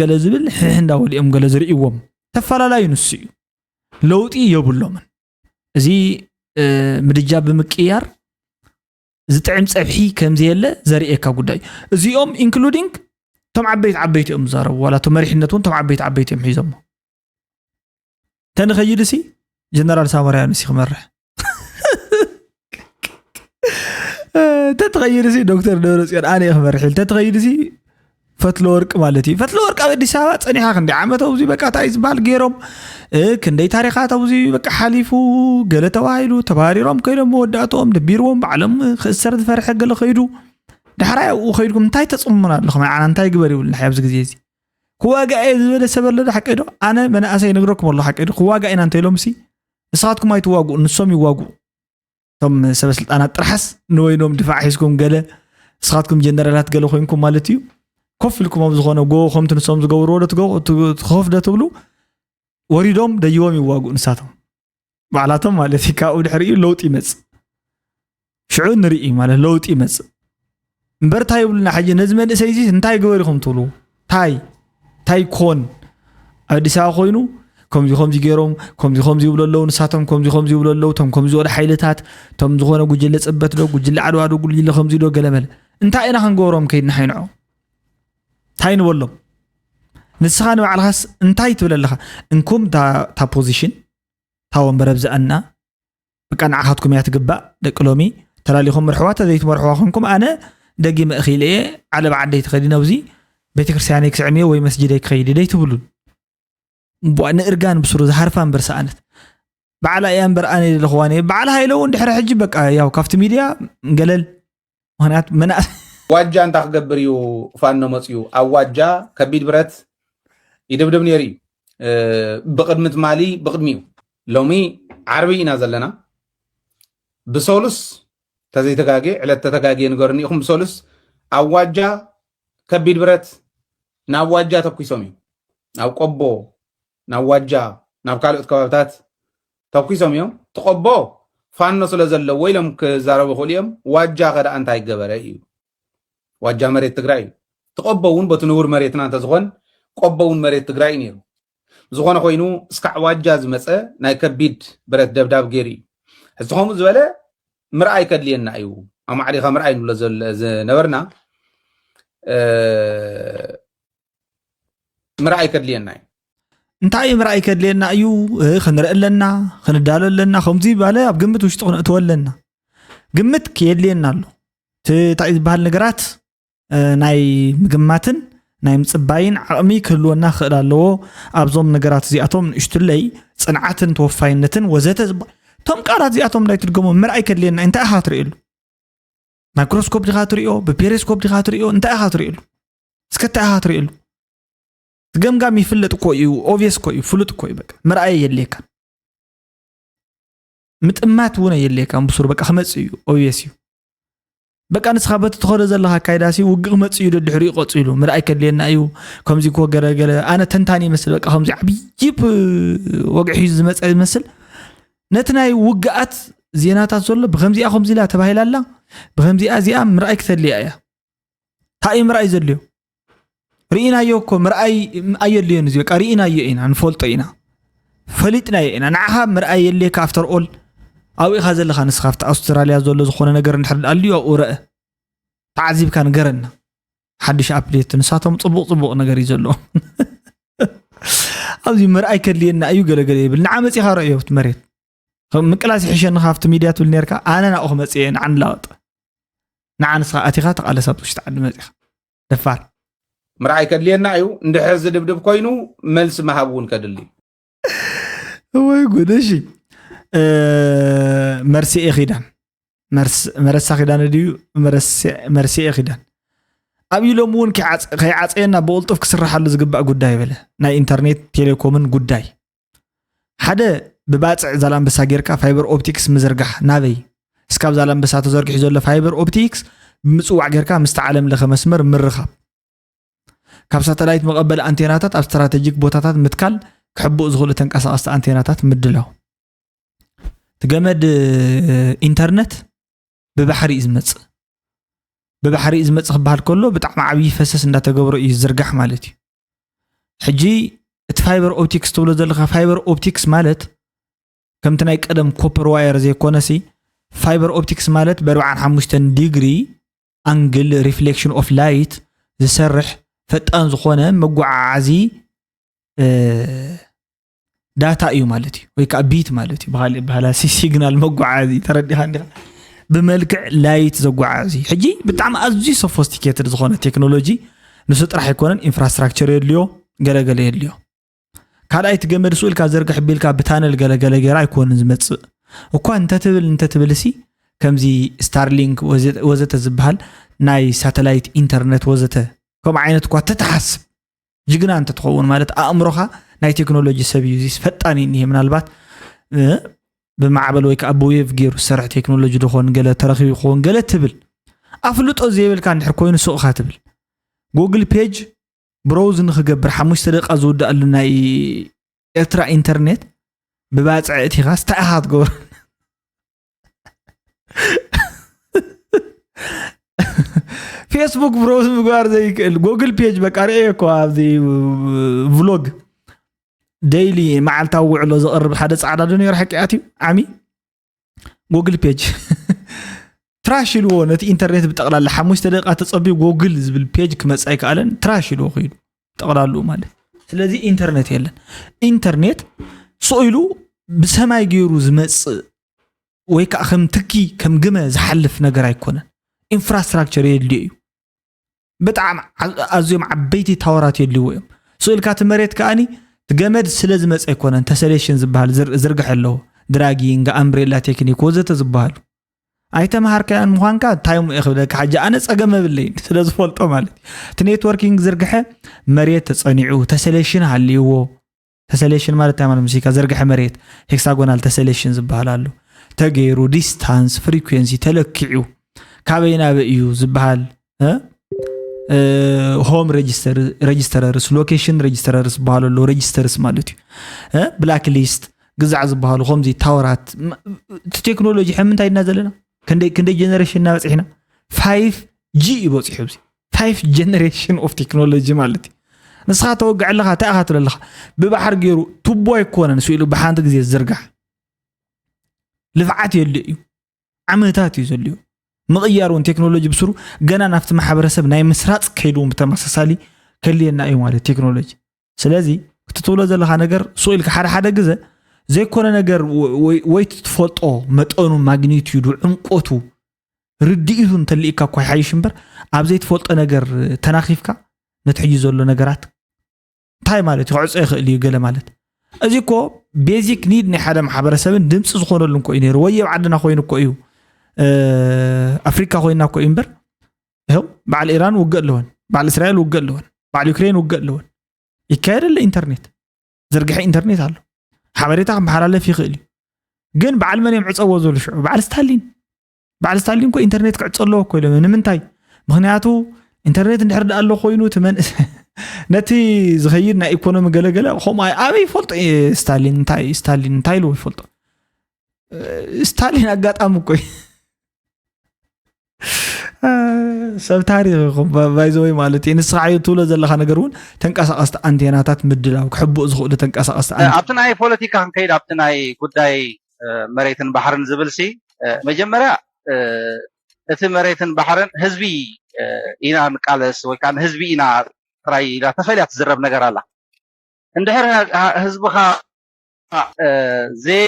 ገለ ዝብል ሕሕ እንዳበሉ እዮም ገለ ዝርእይዎም ተፈላለዩ ንሱ እዩ ለውጢ የብሎምን እዚ ምድጃ ብምቅያር ዝጥዕም ፀብሒ ከምዘየለ ዘርእየካ ጉዳይ እዩ እዚኦም including እቶም ዓበይቲ ዓበይቲ እዮም ዝዛረቡ ዋላ እቶም መሪሕነት እውን እቶም ዓበይቲ ዓበይቲ እዮም ሒዞሞ ተንኸይድሲ ጀነራል ሳሞራያንስ ክመርሕ ተትኸይድሲ ዶክተር ደብረፅዮን ኣነ ክመርሕ ኢል ተትኸይድሲ ፈትለ ወርቂ ማለት እዩ ፈትለ ወርቂ ኣብ ኣዲስ ኣበባ ፀኒሓ ክንደይ ዓመት ኣብዚ በቃ እንታይ ዝበሃል ገይሮም ክንደይ ታሪኻት ኣብዚ በቃ ሓሊፉ ገለ ተባሂሉ ተባሪሮም ከይዶም መወዳእትኦም ደቢርዎም ባዕሎም ክእሰር ዝፈርሐ ገለ ከይዱ ዳሕራይ ኣብኡ ከይድኩም እንታይ ተፅሙና ኣለኹም ዓና እንታይ ግበር ይብልና ኣብዚ ግዜ እዚ ክዋጋ እየ ዝበለ ሰብ ኣሎ ሓቂ ዶ ኣነ መናእሰይ ነግረኩም ኣሎ ሓቂ ዶ ክዋጋ ኢና እንተኢሎም ሲ ንስኻትኩም ኣይትዋጉ ንሶም ይዋጉ እቶም ሰበስልጣናት ጥርሓስ ንወይኖም ድፋዕ ሒዝኩም ገለ ንስኻትኩም ጀነራላት ገለ ኮይንኩም ማለት እዩ ኮፍ ኢልኩም ኣብ ዝኾነ ጎቦ ከምቲ ንሶም ዝገብርዎ ዶ ኮፍ ዶ ትብሉ ወሪዶም ደይቦም ይዋጉ ንሳቶም ባዕላቶም ማለት እዩ ካብኡ ድሕሪኡ ለውጢ ይመፅእ ሽዑ ንርኢ ማለት ለውጢ ይመፅእ እምበር እንታይ ይብሉና ሕጂ ነዚ መንእሰይ እዚ እንታይ ግበር ኢኹም ትብሉ ታይ ታይ ኮን ኣብ ኣዲስ ኣበባ ኮይኑ ከምዚ ከምዚ ገይሮም ከምዚ ከምዚ ይብሉ ኣለዉ ንሳቶም ከምዚ ከምዚ ይብሉ ኣለዉ እቶም ከምዚ ወደ ሓይልታት እቶም ዝኾነ ጉጅለ ፅበት ዶ ጉጅለ ዓድዋ ዶ ጉጅለ ከምዚ ዶ ገለመለ እንታይ ኢና ክንገብሮም ከይድና ሓይንዖ እንታይ ንበሎም ንስኻ ንባዕልኻስ እንታይ ትብል ኣለኻ እንኩም እታ ፖዚሽን እታ ወንበር ኣብዝኣና በቃ ንዓኻትኩም እያ ትግባእ ደቂ ሎሚ ተላሊኹም ምርሕዋ ተዘይትመርሕዋ ኮንኩም ኣነ ደጊመ እኽኢለ እየ ዓለብ ዓደይ ተኸዲነ ኣብዚ ቤተክርስትያነይ ክስዕም እየ ወይ መስጅደይ ክኸይድ እየ ደይትብሉን ንእርጋን ብስሩ ዝሃርፋ እምበር ሰኣነት ባዕላ እያ እምበር ኣነ ዘለኽዋን እየ በዓል ሃይለ እውን ድሕሪ ሕጂ በቃ ያው ካብቲ ሚድያ ገለል ምክንያት መናእሰ ዋጃ እንታይ ክገብር እዩ ፋኖ መፅዩ ኣብ ዋጃ ከቢድ ብረት ይድብድብ ነይሩ እዩ። ብቅድሚ ትማሊ ብቅድሚኡ ሎሚ ዓርቢ ኢና ዘለና። ብሰሉስ ተዘይተጋጌ ዕለት ተተጋጌ ንገርኒ ኢኹም። ብሰሉስ ኣብ ዋጃ ከቢድ ብረት ናብ ዋጃ ተኩሶም እዮም። ናብ ቆቦ፣ ናብ ዋጃ፣ ናብ ካልኦት ከባብታት ተኩሶም እዮም። ትቆቦ ፋኖ ስለ ዘለዎ ኢሎም ክዛረቡ ይኽእሉ እዮም። ዋጃ ከደኣ እንታይ ገበረ እዩ? ዋጃ መሬት ትግራይ እዩ። ትቆቦ እውን በቲ ንቡር መሬትና እንተዝኾን ቆቦ እውን መሬት ትግራይ እዩ ነይሩ። ዝኾነ ኮይኑ እስካዕ ዋጃ ዝመፀ ናይ ከቢድ ብረት ደብዳብ ገይሩ እዩ። ሕዚ ከምኡ ዝበለ ምርኣይ ከድልየና እዩ። ኣማዕሪኻ ምርኣይ ንብሎ ዝነበርና ምርኣይ ከድልየና እዩ። እንታይ እዩ ምርኣይ ከድልየና እዩ? ክንርኢ ኣለና፣ ክንዳሎ ኣለና። ከምዚ ባለ ኣብ ግምት ውሽጢ ክንእትወ ኣለና። ግምት ክየድልየና ኣሎ። እንታይ ዝበሃል ነገራት ናይ ምግማትን ናይ ምፅባይን ዓቕሚ ክህልወና ክኽእል ኣለዎ። ኣብዞም ነገራት እዚኣቶም ንእሽቱለይ ፅንዓትን ተወፋይነትን ወዘተ ዝበ- እቶም ቃላት እዚኣቶም እንዳይትድገሞ ምርኣይ ከድልየና። እንታይ ኢኻ ትርእየሉ? ማይክሮስኮፕ ዲኻ ትሪኦ? ብፔሪስኮፕ ዲኻ ትሪኦ? እንታይ ኢኻ ትሪእሉ? እስከ እንታይ ኢኻ ትሪእሉ? ትገምጋም ይፍለጥ እኮ እዩ። ኦብቪየስ እኮ እዩ። ፍሉጥ እኮ እዩ። በቃ ምርኣይ የድልየካ። ምጥማት እውን የድልየካ። ብሱሩ በቃ ክመፅእ እዩ። ኦብቪየስ እዩ። በቃ ንስኻ በቲ ትኸዶ ዘለኻ ኣካይዳሲ ውግእ ክመፅእ እዩ። ደድሕሪኡ ቀፂሉ ምርኣይ ከድልየና እዩ። ከምዚ እኮ ገለገለ ኣነ ተንታኒ ይመስል። በቃ ከምዚ ዓብዪ ወግዒ ሒዙ ዝመፀ ይመስል። ነቲ ናይ ውግኣት ዜናታት ዘሎ ብከምዚኣ ከምዚ ኢላ ተባሂላ ኣላ፣ ብከምዚኣ እዚኣ ምርኣይ ክተድልያ እያ። እንታይ እዩ ምርኣይ ዘድልዮ? ርኢናዮ እኮ ምርኣይ ኣየድልዮን። እዚ በቃ ርኢናዮ ኢና፣ ንፈልጦ ኢና፣ ፈሊጥናዮ ኢና። ንዓኻ ምርኣይ የድልየካ። ኣፍተር ኦል ኣብኡ ኢኻ ዘለኻ። ንስኻ ኣብቲ ኣውስትራልያ ዘሎ ዝኾነ ነገር እንድሕር ኣልዩ ኣብኡ ረአ፣ ተዓዚብካ ንገረና። ሓድሽ ኣፕዴት ንሳቶም ፅቡቕ ፅቡቕ ነገር እዩ ዘለዎ። ኣብዚ ምርኣይ ከድልየና እዩ ገለገለ ይብል። ንዓ መፂኻ ረእዮ ኣብቲ መሬት። ምቅላስ ይሕሸኒ ካብቲ ሚድያ ትብል ነርካ። ኣነ ናብኡ ክመፅእ እየ። ንዓ ንላወጥ። ንዓ ንስኻ ኣቲኻ ተቓለስ ኣብቲ ውሽጢ ዓዲ መፂኻ። ደፋር። ምርኣይ ከድልየና እዩ። እንድሕር ዝድብድብ ኮይኑ መልሲ ምሃብ እውን ከድሊ እዩ። ወይ ጉድ። እሺ መርሲኤ ኪዳን፣ መርሳ ኪዳን ድዩ? መርሲኤ ኪዳን ኣብ ኢሎም እውን ከይዓፀየና ብቕልጡፍ ክስርሓሉ ዝግባእ ጉዳይ በለ። ናይ ኢንተርኔት ቴሌኮምን ጉዳይ ሓደ ብባፅዕ ዛላምበሳ ጌርካ ፋይበር ኦፕቲክስ ምዝርጋሕ ናበይ? እስካብ ዛላምበሳ ተዘርጊሑ ዘሎ ፋይበር ኦፕቲክስ ብምፅዋዕ ጌርካ ምስቲ ዓለም ለኸ መስመር ምርኻብ፣ ካብ ሳተላይት መቐበሊ ኣንቴናታት ኣብ ስትራቴጂክ ቦታታት ምትካል፣ ክሕብኡ ዝኽእሉ ተንቀሳቐስቲ ኣንቴናታት ምድላው። እቲ ገመድ ኢንተርነት ብባሕሪ እዩ ዝመፅእ። ብባሕሪ እዩ ዝመፅእ ክበሃል ከሎ ብጣዕሚ ዓብዪ ፈሰስ እንዳተገብሮ እዩ ዝዝርጋሕ ማለት እዩ። ሕጂ እቲ ፋይበር ኦፕቲክስ ትብሎ ዘለካ ፋይበር ኦፕቲክስ ማለት ከምቲ ናይ ቀደም ኮፐር ዋየር ዘይኮነሲ ፋይበር ኦፕቲክስ ማለት ብ45 ዲግሪ ኣንግል ሪፍሌክሽን ኦፍ ላይት ዝሰርሕ ፈጣን ዝኾነ መጓዓዓዚ ዳታ እዩ ማለት እዩ። ወይ ከዓ ቢት ማለት እዩ። ብካሊእ በሃላ ሲግናል መጓዓዚ ተረዲኻ እንዲኻ ብመልክዕ ላይት ዘጓዓዚ ሕጂ ብጣዕሚ ኣዝዩ ሶፎስቲኬትድ ዝኾነ ቴክኖሎጂ ንሱ ጥራሕ ኣይኮነን። ኢንፍራስትራክቸር የድልዮ፣ ገለገለ የድልዮ። ካልኣይ እቲ ገመድ ስኡ ኢልካ ዘርግሕ ቢልካ ብታነል ገለገለ ገይራ ኣይኮንን ዝመፅእ እኳ እንተትብል እንተትብል ሲ ከምዚ ስታርሊንክ ወዘተ ዝበሃል ናይ ሳተላይት ኢንተርነት ወዘተ ከምኡ ዓይነት እኳ ተተሓስብ ጅግና እንተትኸውን ማለት ኣእምሮኻ ናይ ቴክኖሎጂ ሰብ እዩ ዚስ ፈጣን እዩ እኒሄ ምናልባት ብማዕበል ወይ ከዓ ብዌቭ ገይሩ ዝሰርሕ ቴክኖሎጂ ድኾን ገለ ተረኺቡ ይኸውን ገለ ትብል ኣፍልጦ ዘይብልካ እንድሕር ኮይኑ ሱቕኻ ትብል ጉግል ፔጅ ብሮውዝ ንክገብር ሓሙሽተ ደቂቃ ዝውድኣሉ ናይ ኤርትራ ኢንተርኔት ብባፅዕ እቲኻስ እንታይ ኢኻ ትገብር? ፌስቡክ ብሮውዝ ምግባር ዘይክእል ጉግል ፔጅ በቃ ርእየ እኮ ኣብዚ ቭሎግ ደይሊ መዓልታዊ ውዕሎ ዘቕርብ ሓደ ፃዕዳ ዶ ነይሩ ሓቂ ኣትዩ ዓሚ ጉግል ፔጅ ትራሽ ኢልዎ ነቲ ኢንተርኔት ብጠቕላላ ሓሙሽተ ደቂቃ ተፀቢዩ ጎግል ዝብል ፔጅ ክመፅእ ኣይከኣለን ትራሽ ኢልዎ ከይዱ ጠቕላሉ ማለት ስለዚ ኢንተርኔት የለን ኢንተርኔት ስቕ ኢሉ ብሰማይ ገይሩ ዝመፅእ ወይ ከዓ ከም ትኪ ከም ግመ ዝሓልፍ ነገር ኣይኮነን ኢንፍራስትራክቸር የድልዮ እዩ ብጣዕሚ ኣዝዮም ዓበይቲ ታወራት የድልዎ እዮም ስእልካ እቲ መሬት ከዓኒ እቲ ገመድ ስለ ዝመፀ ኣይኮነን ተሰሌሽን ዝበሃል ዝርግሐ ኣለዎ ድራጊንግ ኣምብሬላ ቴክኒክ ወዘተ ዝበሃሉ ኣይተምሃርካዮን ምዃንካ እንታይ እሞ እየ ክብለካ? ሕጂ ኣነ ጸገም የብለይን፣ ስለ ዝፈልጦ ማለት እዩ። እቲ ኔትወርኪንግ ዝርግሐ መሬት ተጸኒዑ፣ ተሰሌሽን ሃልይዎ። ተሰሌሽን ማለት እንታይ ማለት? ሙዚቃ ዘርግሐ መሬት፣ ሄክሳጎናል ተሰሌሽን ዝበሃል ኣሎ። ተገይሩ፣ ዲስታንስ፣ ፍሪኩዌንሲ ተለኪዑ፣ ካበይ ናበይ እዩ ዝበሃል፣ እ? እ፣ ሆም ሬጅስተር፣ ሬጅስተረርስ፣ ሎኬሽን ሬጅስተረርስ ዝበሃሉ ኣለዉ። ሬጅስተርስ ማለት እዩ። እ? ብላክ ሊስት፣ ግዛዕ ዝበሃሉ፣ ከምዚ ታወራት። ም-፣ እቲ ቴክኖሎጂ ሕም እንታይ ኢልና ዘለና? ክንደይ፣ ክንደይ ጀነሬሽን እናበፂሕና? ፋይፍ ጂ እዩ በፂሑ። እዚ ፋይፍ ጀነሬሽን ኦፍ ቴክኖሎጂ ማለት እዩ። ንስኻ ተወግዕ ኣለኻ፣ እንታይ ኢኻ ትብል ኣለኻ? ብባሕሪ ገይሩ ቱቦ ኣይኮነን፣ ስኢሉ ብሓንቲ ግዜ ዝዝርጋሕ። ልፍዓት የድልዮ እዩ። ዓመታት እዩ ዘድልዮ። ምቕያር እውን ቴክኖሎጂ ብስሩ ገና ናብቲ ማሕበረሰብ ናይ ምስራፅ ከይዱ እውን ብተመሳሳሊ ከድልየና እዩ ማለት ቴክኖሎጂ። ስለዚ እቲ ትብሎ ዘለኻ ነገር ሱቕ ኢልካ ሓደ ሓደ ግዘ ዘይኮነ ነገር ወ-፣ ወይ፣ ወይ እቲ ትፈልጦ መጠኑ፣ ማግኒቲዩዱ፣ ዕምቆቱ፣ ርድኢቱ እንተልኢካ እኳ ይሓይሽ እምበር፣ ኣብ ዘይትፈልጦ ነገር ተናኺፍካ ነቲ ሕጂ ዘሎ ነገራት እንታይ ማለት እዩ ክዕጾ ይኽእል እዩ ገለ ማለት። እዚ እኮ ቤዚክ ኒድ ናይ ሓደ ማሕበረሰብን ድምፂ ዝኾነሉ እኮ እዩ ነይሩ። ወየብ ዓድና ኮይኑ እኮ እዩ፣ እ፣ ኣፍሪካ ኮይና እኮ እዩ እምበር፣ ይኸው በዓል ኢራን ውግእ ኣለወን፣ በዓል እስራኤል ውግእ ኣለወን፣ በዓል ዩክሬን ውግእ ኣለወን። ይካየድ ኣሎ ኢንተርኔት፣ ዝርግሐ ኢንተርኔት ኣሎ፣ ሓበሬታ ክመሓላለፍ ይኽእል እዩ። ግን በዓል መን እዮም ዕፀዎ ዝብሉ ሽዑ? በዓል ስታሊን። በዓል ስታሊን እኮ ኢንተርኔት ክዕፀ ኣለዎ እኮ ኢሎም። ንምንታይ? ምኽንያቱ ኢንተርኔት እንድሕር ደኣ ኣሎ ኮይኑ እቲ መን-፣ ነቲ ዝኸይድ ናይ ኢኮኖሚ ገለገለ ከምኡ ኣይ-፣ ኣበይ ይፈልጦ እየ ስታሊን እንታይ፣ ስታሊን እንታይ ኢልዎ ይፈልጦ? እ፣ ስታሊን ኣጋጣሚ እኮ እዩ። እ፣ ሰብ ታሪኽ ኢኹም፣ ባ-፣ ባይዘወይ ማለት እዩ። ንስኻ እዩ ትብሎ ዘለኻ ነገር እውን ተንቀሳቐስቲ ኣንቴናታት ምድላው፣ ክሕብኡ ዝኽእሉ ተንቀሳቐስቲ ኣንቴና። ኣብቲ ናይ ፖለቲካ ክንከይድ፣ ኣብቲ ናይ ጉዳይ፣ እ፣ መሬትን ባሕርን ዝብል ሲ፣ እ፣ መጀመርያ፣ እ፣ እቲ መሬትን ባሕርን ህዝቢ፣ እ፣ ኢና ንቃለስ ወይ ከዓ ንህዝቢ ኢና ጥራይ ኢላ ተፈልያ ትዝረብ ነገር ኣላ። እንድሕር ህ-፣ ህ-፣ ህዝብኻ፣ እ፣ ዘይ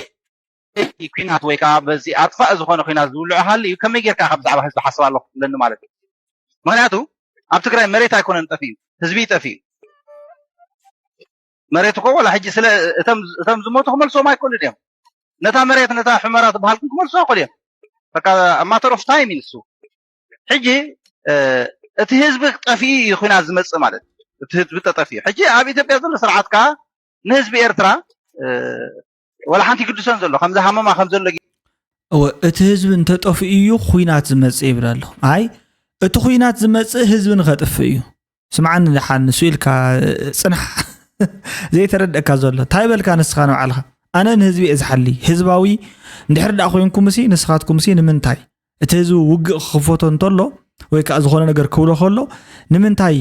ኲናት ወይ ከዓ በዚ ኣጥፋእ ዝኾነ ኲናት ዝውልዑ ሃልዩ ከመይ ጌርካ ካብ ብዛዕባ ህዝቢ ሓስብ ኣለኹ ትብለኒ ማለት እዩ። ምኽንያቱ ኣብ ትግራይ መሬት ኣይኮነን ጠፊኡ፣ ህዝቢ እዩ ጠፊኡ። መሬት እኮ ወላ ሕጂ ስለ እቶም፣ እቶም ዝሞቱ ክመልስዎም ኣይክእሉን እዮም። ነታ መሬት ነታ ሑመራ ትበሃል ግን ክመልስዋ ይኽእሉ እዮም። በቃ a matter of time እዩ ንሱ። ሕጂ፣ እ፣ እቲ ህዝቢ ጠፊኡ እዩ ኲናት ዝመጽእ ማለት እዩ። እቲ ህዝቢ ተጠፊኡ። ሕጂ ኣብ ኢትዮጵያ ዘሎ ስርዓት ከኣ ንህዝቢ ኤርትራ፣ እ፣ ወላ ሓንቲ ይግድሶን ዘሎ፣ ከምዚ ሃመማ ከም ዘሎ ገ- እወ፣ እቲ ህዝቢ እንተጠፍኡ እዩ ኹናት ዝመጽእ ይብል ኣሎ። ኣይ፣ እቲ ኹናት ዝመጽእ ህዝቢ ንኸጥፍእ እዩ። ስምዓኒ ደሓን፣ ንሱ ኢልካ፣ እ፣ ጽናሕ። ዘይተረድአካ ዘሎ። እንታይ በልካ ንስኻ ንባዕልኻ? ኣነ ንህዝቢ እየ ዝሓሊ። ህዝባዊ እንድሕር ደኣ ኮይንኩምሲ፣ ንስኻትኩምሲ ንምንታይ? እቲ ህዝቢ ውግእ ክኽፈቶ እንተሎ፣ ወይ ከኣ ዝኾነ ነገር ክብሎ ከሎ፣ ንምንታይ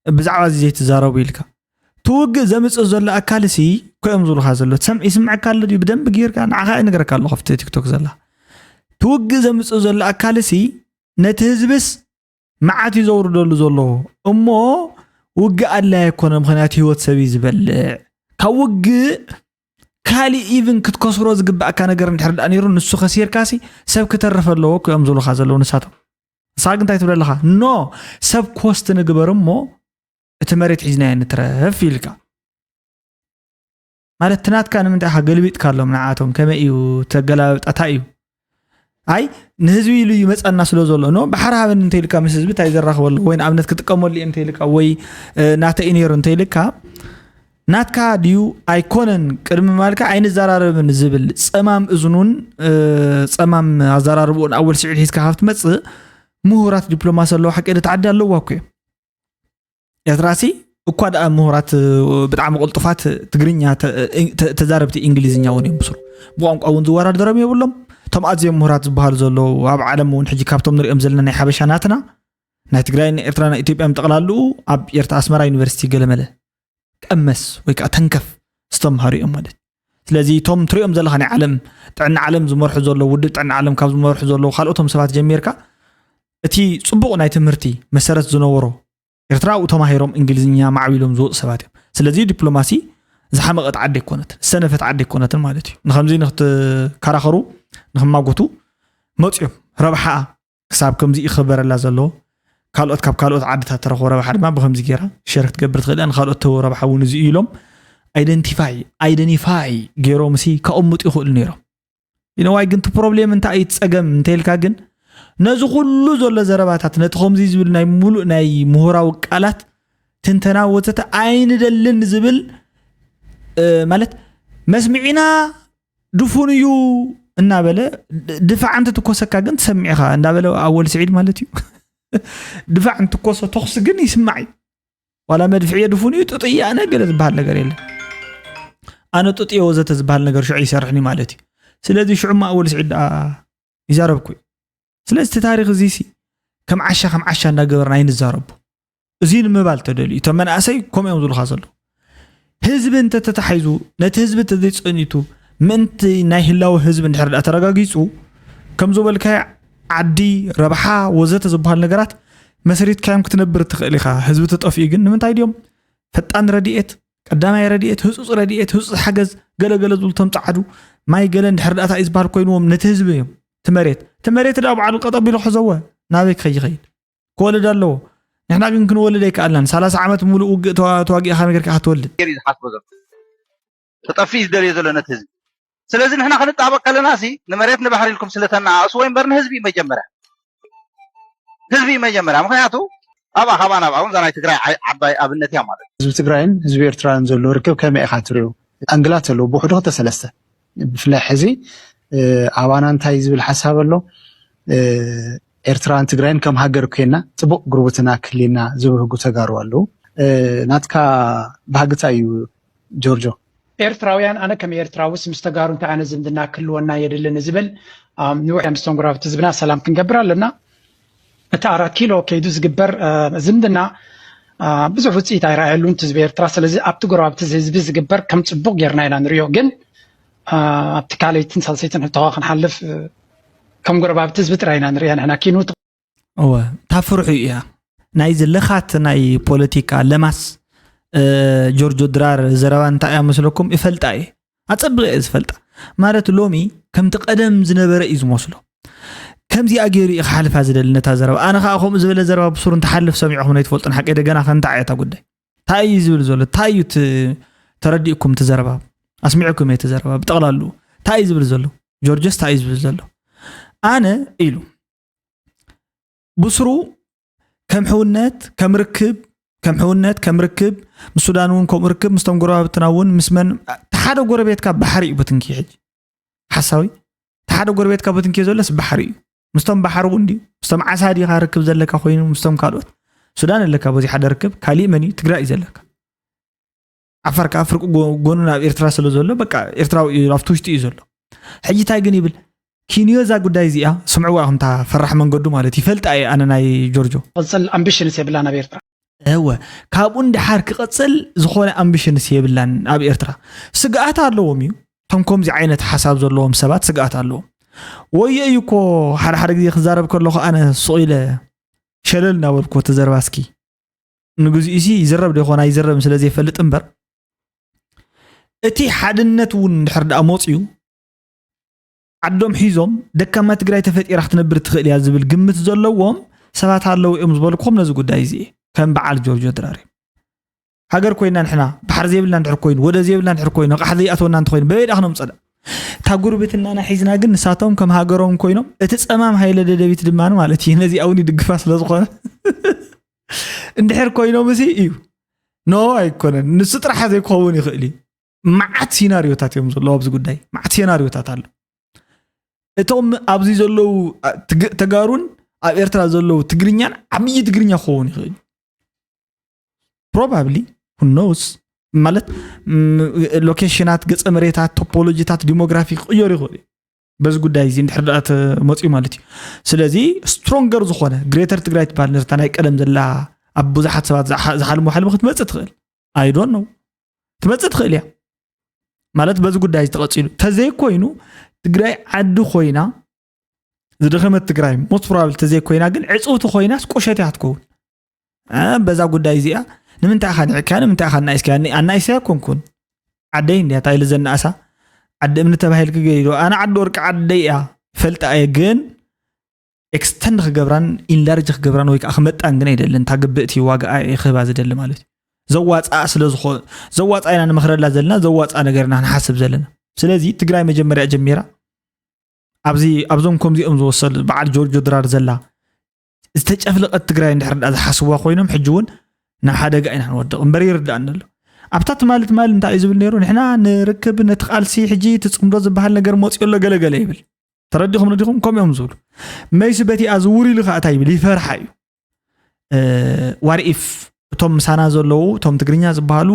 ብዛዕባ እዚ ዘይትዛረቡ ኢልካ? እቲ ውግእ ዘምጽእ ዘሎ ኣካልሲ፣ እኮ እዮም ዝብሉኻ ዘሎ። ትሰም-፣ ይስምዐካ ኣሎ ድዩ? ብደንቢ ጌርካ ንዓኻ እየ ንገረካ ኣለኹ፣ ኣብቲ ቲክቶክ ዘላ። እቲ ውግእ ዘምጽእ ዘሎ ኣካልሲ፣ ነቲ ህዝብስ መዓት እዩ ዘውርደሉ ዘሎ። እሞ ውግእ ኣድላይ ኣይኮነ፣ ምኽንያቱ ህይወት ሰብ እዩ ዝበልዕ። ካብ ውግእ ካሊእ ኢቭን ክትከስሮ ዝግባእካ ነገር እንድሕር ደኣ ነይሩ፣ ንሱ ከሲርካሲ ሰብ ክተርፍ ኣለዎ እኮ እዮም ዝብሉኻ ዘለዉ ንሳቶም። ንስኻ ግን እንታይ ትብል ኣለኻ? ኖ፣ ሰብ ኮስት ንግበር እሞ እቲ መሬት ሒዝናዮ ንትረፍ ኢልካ። ማለት እቲ ናትካ ንምንታይ ኢኻ ገልቢጥካሎም ንዓቶም? ከመይ እዩ ተገላብጣ? እንታይ እዩ? ኣይ፣ ንህዝቢ ኢሉ ይመጸና ስለ ዘሎ፣ ኖ፣ ባሕሪ ሃበኒ እንተ ኢልካ ምስ ህዝቢ እንታይ ዘራኽበሉ? ወይ ንኣብነት ክጥቀመሉ እየ እንተ ኢልካ፣ ወይ፣ እ፣ ናተይ እዩ ነይሩ እንተ ኢልካ፣ ናትካ ድዩ ኣይኮነን ቅድሚ ማልካ ኣይንዘራረብን ዝብል ጸማም እዝኑን፣ እ፣ ጸማም ኣዘራርብኡን ኣወል ስዒድ ሒዝካ ካብ ትመጽእ፣ ምሁራት ዲፕሎማሲ ኣለዋ፣ ሓቂ እቲ ዓዲ ኣለዋ እኮ እዩ። ኤርትራሲ እኳ ደኣ ምሁራት፣ እ፣ ብጣዕሚ ቅልጡፋት ትግርኛ ተ-፣ እ፣ ተ-፣ ተዛረብቲ እንግሊዝኛ እውን እዮም ብስሩ። ብቋንቋ እውን ዝወዳደሮም የብሎም። እቶም ኣዝዮም ምሁራት ዝበሃሉ ዘለዉ ኣብ ዓለም እውን ሕጂ ካብቶም ንሪኦም ዘለና ናይ ሓበሻ ናትና፣ ናይ ትግራይ፣ ናይ ኤርትራ፣ ናይ ኢትዮጵያ ጠቕላልኡ ኣብ ኤርትራ ኣስመራ ዩኒቨርሲቲ ገለመለ ቀመስ ወይ ከዓ ተንከፍ ዝተምሃሩ እዮም ማለት እዩ። ስለዚ እቶም ትሪኦም ዘለኻ ናይ ዓለም ጥዕና ዓለም ዝመርሑ ዘለዉ፣ ውድብ ጥዕና ዓለም ካብ ዝመርሑ ዘለዉ ካልኦቶም ሰባት ጀሚርካ እቲ ጽቡቕ ናይ ትምህርቲ መሰረት ዝነበሮ ኤርትራ ኣብኡ ተማሂሮም እንግሊዝኛ ማዕቢሎም ዝወፁ ሰባት እዮም። ስለዚ ዲፕሎማሲ ዝሓመቐት ዓዲ ኣይኮነትን፣ ዝሰነፈት ዓዲ ኣይኮነትን ማለት እዩ። ንኸምዚ ንክትከራኸሩ፣ ንክማጎቱ መፅዮም። ረብሓኣ ክሳብ ከምዚ ይኸበረላ ዘለዎ፣ ካልኦት፣ ካብ ካልኦት ዓድታት ተረኽቦ ረብሓ ድማ ብኸምዚ ገይራ ሸር ክትገብር ትኽእል እያ። ንኻልኦት ትህቦ ረብሓ እውን እዚ እዩ ኢሎም ኣይደንቲፋይ፣ ኣይደኒፋይ ገይሮም ሲ ከቐምጡ ይኽእሉ ነይሮም። you know why ግን እቲ ፕሮብሌም እንታይ እዩ እቲ ጸገም እንተይልካ ግን ነዚ ኩሉ ዘሎ ዘረባታት ነቲ ከምዚ ዝብል ናይ ሙሉእ ናይ ምሁራዊ ቃላት ትንተና ወዘተ ኣይንደልን ዝብል ማለት መስምዒና ድፉን እዩ እናበለ ድፋዕ እንትትኮሰካ ግን ትሰምዕ ኢኻ እንዳበለ ኣወል ስዒድ ማለት እዩ። ድፋዕ እንትኮሶ ተኹሲ ግን ይስማዕ እዩ። ዋላ መድፍዕ ድፉን እዩ ጥጥያ ኣነ ገለ ዝበሃል ነገር የለን። ኣነ ጥጥየ ወዘተ ዝበሃል ነገር ሽዑ ይሰርሕኒ ማለት እዩ። ስለዚ ሽዑ ኣወል ስዒድ ደኣ ይዛረብኩ እዩ። ስለዚ እቲ ታሪኽ እዚ ሲ ከም ዓሻ ከም ዓሻ እንዳገበርና ኣይንዛረቡ። እዚ ንምባል ተደልዩ እቶም መናእሰይ ከምኡ እዮም ዝብሉካ ዘለዉ። ህዝቢ እንተተታሒዙ ነቲ ህዝቢ እንተዘይፀኒቱ ምእንቲ ናይ ህላወ ህዝቢ እንድሕር ደኣ ተረጋጊፁ ከም ዝበልካዮ ዓዲ ረብሓ ወዘተ ዝበሃሉ ነገራት መስሪትካዮም ክትነብር ትኽእል ኢኻ። ህዝቢ ተጠፊኡ ግን ንምንታይ ድዮም ፈጣን ረድኤት ቀዳማይ ረድኤት ህፁፅ ረድኤት ህፁፅ ሓገዝ ገለገለ ዝብሉ እቶም ፀዓዱ ማይ ገለ እንድሕር ደኣ እንታይ ዝበሃል ኮይንዎም ነቲ ህዝቢ እዮም እቲ መሬት እቲ መሬት ደኣ ባዕሉ ቀጠቢሉ ክሕዘወ ናበይ ክኸይ ይኸይድ ክወልድ ኣለዎ። ንሕና ግን ክንወልድ ኣይከኣልናን። ሰላሳ ዓመት ሙሉእ ውግእ ተዋ- ተዋጊእኻ መገርካ ክትወልድ። ገይሩ እዩ ዝሓስቦ ዘሎ። ተጠፊ እዩ ዝደልዮ ዘሎ ነቲ ህዝቢ። ስለዚ ንሕና ክንጣበቅ ከለና ሲ ንመሬት ንባሕሪ ኢልኩም ስለ ተነኣእስዎ እምበር ንህዝቢ እዩ መጀመርያ። ህዝቢ እዩ መጀመርያ። ምክንያቱ ኣብኣ ካባና ኣብኣ እውን እዛ ናይ ትግራይ ዓይ- ዓባይ ኣብነት እያ ማለት እዩ። ህዝቢ ትግራይን ህዝቢ ኤርትራን ዘሎ ርክብ ከመይ ኢኻ ትሪኦ? ኣንግላት ኣለዎ ብውሕዱ ክልተ ሰለስተ። ብፍላይ ሕዚ ኣባና እንታይ ዝብል ሓሳብ ኣሎ? ኤርትራን ትግራይን ከም ሃገር ኮይና ፅቡቅ ጉርብትና ክህልየና ዝብህጉ ተጋሩ ኣለዉ። ናትካ ባህግታ እዩ ጆርጆ። ኤርትራውያን ኣነ ከም ኤርትራውስ ምስ ተጋሩ እንታይ ዓይነት ዝምድና ክህልወና የድልን ዝብል ንውሕ ምስቶም ጎረባብቲ ህዝብና ሰላም ክንገብር ኣለና። እቲ ኣራት ኪሎ ከይዱ ዝግበር ዝምድና ብዙሕ ውፅኢት ኣይረኣየሉን ህዝቢ ኤርትራ። ስለዚ ኣብቲ ጎረባብቲ ህዝቢ ዝግበር ከም ፅቡቅ ጌርና ኢና ንሪኦ። ግን ኣብቲ ካልኣይትን ሳልሰይትን ሕቶኻ ክንሓልፍ ከም ጎረባብቲ ህዝቢ ጥራይ ኢና ንሪኣ ንሕና ኪኑ እወ እታ ፍርሑ እያ ናይዚ ለኻት ናይ ፖለቲካ ለማስ ጆርጆ ድራር ዘረባ እንታይ እያ መስለኩም እፈልጣ እየ ኣጸብቐ እየ ዝፈልጣ ማለት ሎሚ ከምቲ ቀደም ዝነበረ እዩ ዝመስሎ ከምዚኣ ገይሩ እዩ ክሓልፋ ዝደሊ ነታ ዘረባ ኣነ ከዓ ከምኡ ዝበለ ዘረባ ብሱሩ እንትሓልፍ ሰሚዕኹም ኣይትፈልጡን ሓቀይ ደገና ከንታዕ እያ እታ ጉዳይ እንታይ እዩ ዝብል ዘሎ እንታይ እዩ ተረዲእኩም እቲ ዘረባ ኣስሚዕኩም እየ እቲ ዘረባ ብጠቕላሉ እንታይ እዩ ዝብል ዘሎ ጆርጆስ እንታይ እዩ ዝብል ዘሎ ኣነ ኢሉ ብስሩ ከም ሕውነት ከም ርክብ ከም ሕውነት ከም ርክብ ምስ ሱዳን እውን ከምኡ ርክብ ምስቶም ጎረባብትና እውን ምስ መን ሓደ ጎረቤትካ ባሕሪ እዩ ብትንኪ ሕጂ ሓሳዊ ሓደ ጎረቤትካ ብትንኪ ዘለስ ባሕሪ እዩ ምስቶም ባሕሪ እውን ድዩ ምስቶም ዓሳ ዲኻ ርክብ ዘለካ ኮይኑ ምስቶም ካልኦት ሱዳን ኣለካ በዚ ሓደ ርክብ ካሊእ መን እዩ ትግራይ እዩ ዘለካ ዓፋር ከዓ ፍርቂ ጎኑ ናብ ኤርትራ ስለ ዘሎ በቃ ኤርትራዊ እዩ ኣብቲ ውሽጢ እዩ ዘሎ ሕጂ እንታይ ግን ይብል ኪንዮ እዛ ጉዳይ እዚኣ ስምዕዋ ኢኹም እታ ፈራሕ መንገዱ ማለት ይፈልጣ እየ ኣነ ናይ ጆርጆ ቅፅል ኣምቢሽንስ የብላ ናብ ኤርትራ እወ ካብኡ ንድሓር ክቐፅል ዝኾነ ኣምቢሽንስ የብላን ኣብ ኤርትራ ስግኣት ኣለዎም እዩ እቶም ከምዚ ዓይነት ሓሳብ ዘለዎም ሰባት ስግኣት ኣለዎም ወዮ እዩ እኮ ሓደ ሓደ ግዜ ክዛረብ ከለኹ ኣነ ሱቕ ኢለ ሸለል እናበልኩ እቲ ዘረባ እስኪ ንግዚኡ ሲ ይዝረብ ዶ ይኾን ኣይዝረብን ስለ ዘይፈልጥ እምበር እቲ ሓድነት እውን እንድሕር ደኣ መፅዩ ዓዶም ሒዞም ደካማ ትግራይ ተፈጢራ ክትነብር ትኽእል እያ ዝብል ግምት ዘለዎም ሰባት ኣለዉ እዮም ዝበልኩም ነዚ ጉዳይ እዚ ከም በዓል ጆርጆ ድራር እዮም ሃገር ኮይና ንሕና ባሕር ዘይብልና እንድሕር ኮይኑ ወደ ዘይብልና እንድሕር ኮይኑ ቃሕ ዘይኣተወና እንተኮይኑ በበይ ደኣ ክነምፀ እታ ጉርብትናና ሒዝና ግን ንሳቶም ከም ሃገሮም ኮይኖም እቲ ፀማም ሃይለ ደደቢት ድማ ማለት እዩ ነዚኣ እውን ይድግፋ ስለዝኮነ እንድሕር ኮይኖም እዚ እዩ ኖ ኣይኮነን ንሱ ጥራሕ ዘይክኸውን ይኽእል እዩ መዓት ሲናሪዮታት እዮም ዘለዉ ኣብዚ ጉዳይ መዓት ሴናሪዮታት ኣሎ እቶም ኣብዚ ዘለዉ ተጋሩን ኣብ ኤርትራ ዘለዉ ትግርኛን ዓብዪ ትግርኛ ክኸውን ይኽእል probably knows ማለት ሎኬሽናት ገፀ መሬታት ቶፖሎጂታት ዲሞግራፊ ክቅየሩ ይኽእሉ በዚ ጉዳይ እዚ እንድሕር ደኣ ተመፅኡ ማለት እዩ ስለዚ ስትሮንገር ዝኾነ ግሬተር ትግራይ ትበሃል ነርታ ናይ ቀደም ዘላ ኣብ ብዙሓት ሰባት ዝሓልሞ ሕልሚ ክትመፅእ ትኽእል ኣይዶን ነው ትመፅእ ትኽእል እያ ማለት በዚ ጉዳይ ተቐፂሉ ተዘይኮይኑ ትግራይ ዓዲ ኮይና ዝደኸመት ትግራይ most probably ተዘይኮይና ግን ዕፅውቲ ኮይናስ ቁሸት እያ ክትከውን በዛ ጉዳይ እዚኣ ንምንታይ ኢኻ ንዕካ ንምንታይ ኢኻ ኣናኢስካ ኣናኢስያ ኮንኩን ዓደይ እንድያ እንታይ ኢለ ዘናእሳ ዓዲ እምኒ ተባሂልኪ ገይዶ ኣነ ዓዲ ወርቂ ዓደይ እያ ፈልጣ እየ ግን extend ክገብራን enlarge ክገብራን ወይ ከዓ ክመጣን ግን ኣይደልን እታ ግብእቲ ዋጋኣ እየ ክህባ ዝደሊ ማለት እዩ ዘዋፃኣ ስለ ዝኾ ዘዋፃ ኢና ንመኽረላ ዘለና ዘዋፃ ነገር ኢና ክንሓስብ ዘለና ስለዚ ትግራይ መጀመርያ ጀሚራ ኣብዚ ኣብዞም ከምዚኦም ዝወሰዱ በዓል ጆርጆ ድራር ዘላ ዝተጨፍለቐት ትግራይ እንድሕር ዳ ዝሓስዋ ኮይኖም ሕጂ እውን ናብ ሓደጋ ኢና ንወድቕ እምበር ይርዳእኒ ኣሎ። ኣብታ ትማሊ ትማሊ እንታይ እዩ ዝብል ነይሩ? ንሕና ንርክብ ነቲ ቃልሲ ሕጂ እቲ ፅምዶ ዝበሃል ነገር መፅዮ ኣሎ ገለገለ ይብል። ተረዲኹም ነዲኹም ከምኡ እዮም ዝብሉ። መይሲ በቲኣ ዝውር ኢሉ ከዓ እንታይ ይብል? ይፈርሓ እዩ። ዋርኢፍ እቶም ምሳና ዘለዉ እቶም ትግርኛ ዝበሃሉ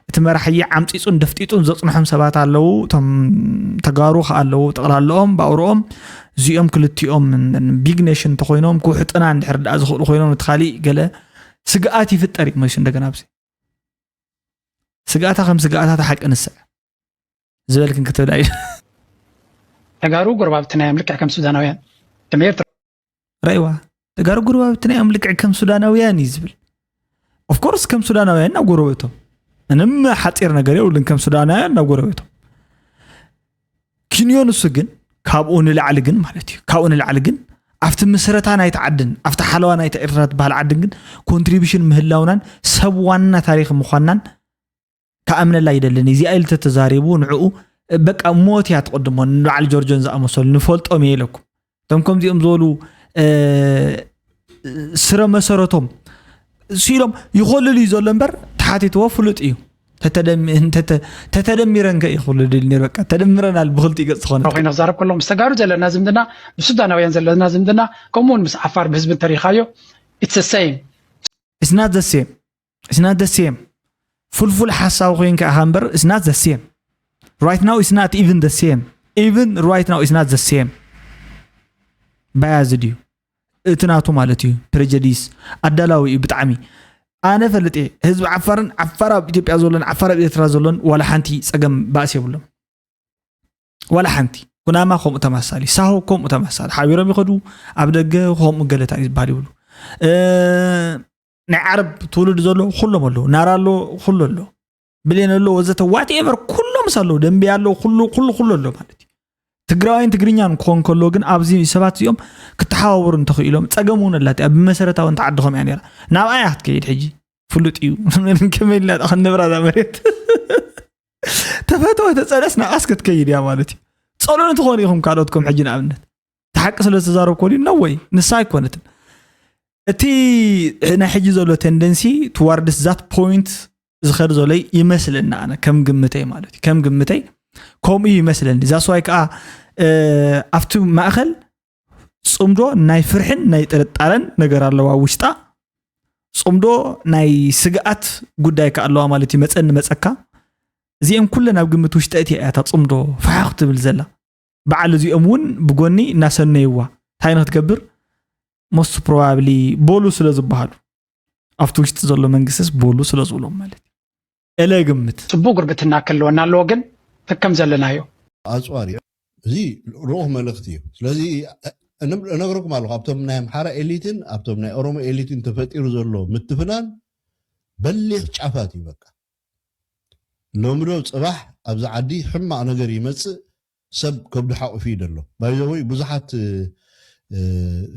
እቲ መራሕየ ዓምፂፁን ደፍጢጡን ዘፅንሖም ሰባት ኣለዉ። እቶም ተጋሩ ከዓ ኣለዉ። ጠቕላላኦም ብኣውርኦም እዚኦም ክልቲኦም ቢግ ኔሽን እንተኮይኖም ክውሕጥና እንድሕር ዳኣ ዝኽእሉ ኮይኖም እቲ ካሊእ ገለ ስግኣት ይፍጠር እዩ መይሱ እንደገና ኣብዚ ስግኣታ ከም ስግኣታ ተሓቂ ንስዕ ዝበልክን ክትብል ኣይ ተጋሩ ጎረባብትና እዮም ልክዕ ከም ሱዳናውያን ከም ኤርትራ ራይዋ ተጋሩ ጎረባብትና እዮም ልክዕ ከም ሱዳናውያን እዩ ዝብል። ኦፍኮርስ ከም ሱዳናውያን ናብ ጎረቤቶም ምንም ሓፂር ነገር የብሉን። ከም ሱዳናውያን ናብ ጎረቤቶም ክንዮ ንሱ ግን ካብኡ ንላዕሊ ግን ማለት እዩ ካብኡ ንላዕሊ ግን ኣብቲ ምስረታ ናይቲ ዓድን ኣብቲ ሓለዋ ናይቲ ኤርትራ ትበሃል ዓድን ግን ኮንትሪቢሽን ምህላውናን ሰብ ዋና ታሪክ ምዃንናን ክኣምነላ ይደልን። እዚኣ ኢሉ ተተዛሪቡ ንዕኡ በቃ ሞት እያ ትቕድሞ። ንበዓል ጆርጆን ዝኣመሰሉ ንፈልጦም እየ ኢለኩም። እቶም ከምዚኦም ዝበሉ ስረ መሰረቶም ስኢሎም ይኸልሉ እዩ ዘሎ እምበር ተሓቲትዎ ፍሉጥ እዩ። ተተደሚረን ከ ይኽልሉ ነር በቃ ተደምረናል ብክልቲ ገፅ ዝኾነ ኮይነ ክዛረብ ከሎ ምስ ተጋሩ ዘለና ዝምድና ምስ ሱዳናውያን ዘለና ዝምድና ከምኡውን ምስ ዓፋር ብህዝቢ እንተሪኻዮ it's the same it's not the same it's not the same ፍልፉል ሓሳዊ ኮይንካ ኢኻ እምበር it's not the same right now it's not even the same even right now it's not the same biased እዩ እቲ ናቱ ማለት እዩ prejudice ኣዳላዊ እዩ ብጣዕሚ ኣነ ፈልጥ እየ ህዝቢ ዓፋርን ዓፋር ኣብ ኢትዮጵያ ዘሎን ዓፋር ኣብ ኤርትራ ዘሎን ዋላ ሓንቲ ፀገም ባእሲ የብሎም ዋላ ሓንቲ ኩናማ ከምኡ ተማሳሊ ሳሆ ከምኡ ተማሳሊ ሓቢሮም ይኸዱ ኣብ ደገ ከምኡ ገለታ እዩ ዝበሃል ይብሉ ናይ ዓረብ ትውልድ ዘሎ ኩሎም ኣለዉ ናራ ኣሎ ኩሉ ኣሎ ብሌን ኣሎ ወዘተ ዋትኤቨር ኩሎም ምስ ኣለዉ ደንበያ ኣሎ ኩሉ ኩሉ ኩሉ ኣሎ ማለት እዩ ትግራዋይን ትግርኛን ክኾን ከሎ ግን ኣብዚ ሰባት እዚኦም ክተሓዋወሩ እንተኽኢሎም ፀገም እውን ኣላት እያ ብመሰረታዊ እንተ ዓድኹም እያ ነራ ናብኣ እያ ክትከይድ ሕጂ ፍሉጥ እዩ ከመይ ኢልና ክንነብራ እዛ መሬት ተፈተወ ተፀለስ ናብኣስ ክትከይድ እያ ማለት እዩ ፀሎን ትኾኑ ኢኹም ካልኦት ከም ሕጂ ንኣብነት ተሓቂ ስለ ዝተዛረብኮ ድዩ ነው ወይ ንሳ ኣይኮነትን እቲ ናይ ሕጂ ዘሎ ቴንደንሲ ትዋርድስ ዛት ፖይንት ዝኸድ ዘሎ ይመስለና ኣነ ከም ግምተይ ማለት እዩ ከም ግምተይ ከምኡ ይመስለኒ ዛስዋይ ከዓ ኣብቲ ማእኸል ፅምዶ ናይ ፍርሕን ናይ ጥርጣረን ነገር ኣለዋ ውሽጣ ፅምዶ ናይ ስግኣት ጉዳይ ከዓ ኣለዋ ማለት እዩ መፀኒ መፀካ እዚኦም ኩለን ኣብ ግምት ውሽጠ እቲ እያ እታ ፅምዶ ፋሕኽ ትብል ዘላ በዓል እዚኦም እውን ብጎኒ እናሰነይዋ እንታይ ንክትገብር most probably ቦሉ ስለ ዝበሃሉ ኣብቲ ውሽጢ ዘሎ መንግስትስ ቦሉ ስለ ዝብሎም ማለት እዩ እለ ግምት ጽቡቅ ጉርብትና ክህልወና ኣለዎ ግን ከም ዘለናዮ ኣፅዋር እዩ እዚ ርኡኽ መልእኽቲ እዩ ስለዚ እነግረኩም ኣለኹ ኣብቶም ናይ ኣምሓራ ኤሊትን ኣብቶም ናይ ኦሮሞ ኤሊትን ተፈጢሩ ዘሎ ምትፍናን በሊሕ ጫፋት እዩ በቃ ሎሚ ዶ ፅባሕ ኣብዚ ዓዲ ሕማቕ ነገር ይመፅእ ሰብ ከብዱ ሓቑፊ እዩ ዘሎ ባይዘወይ ብዙሓት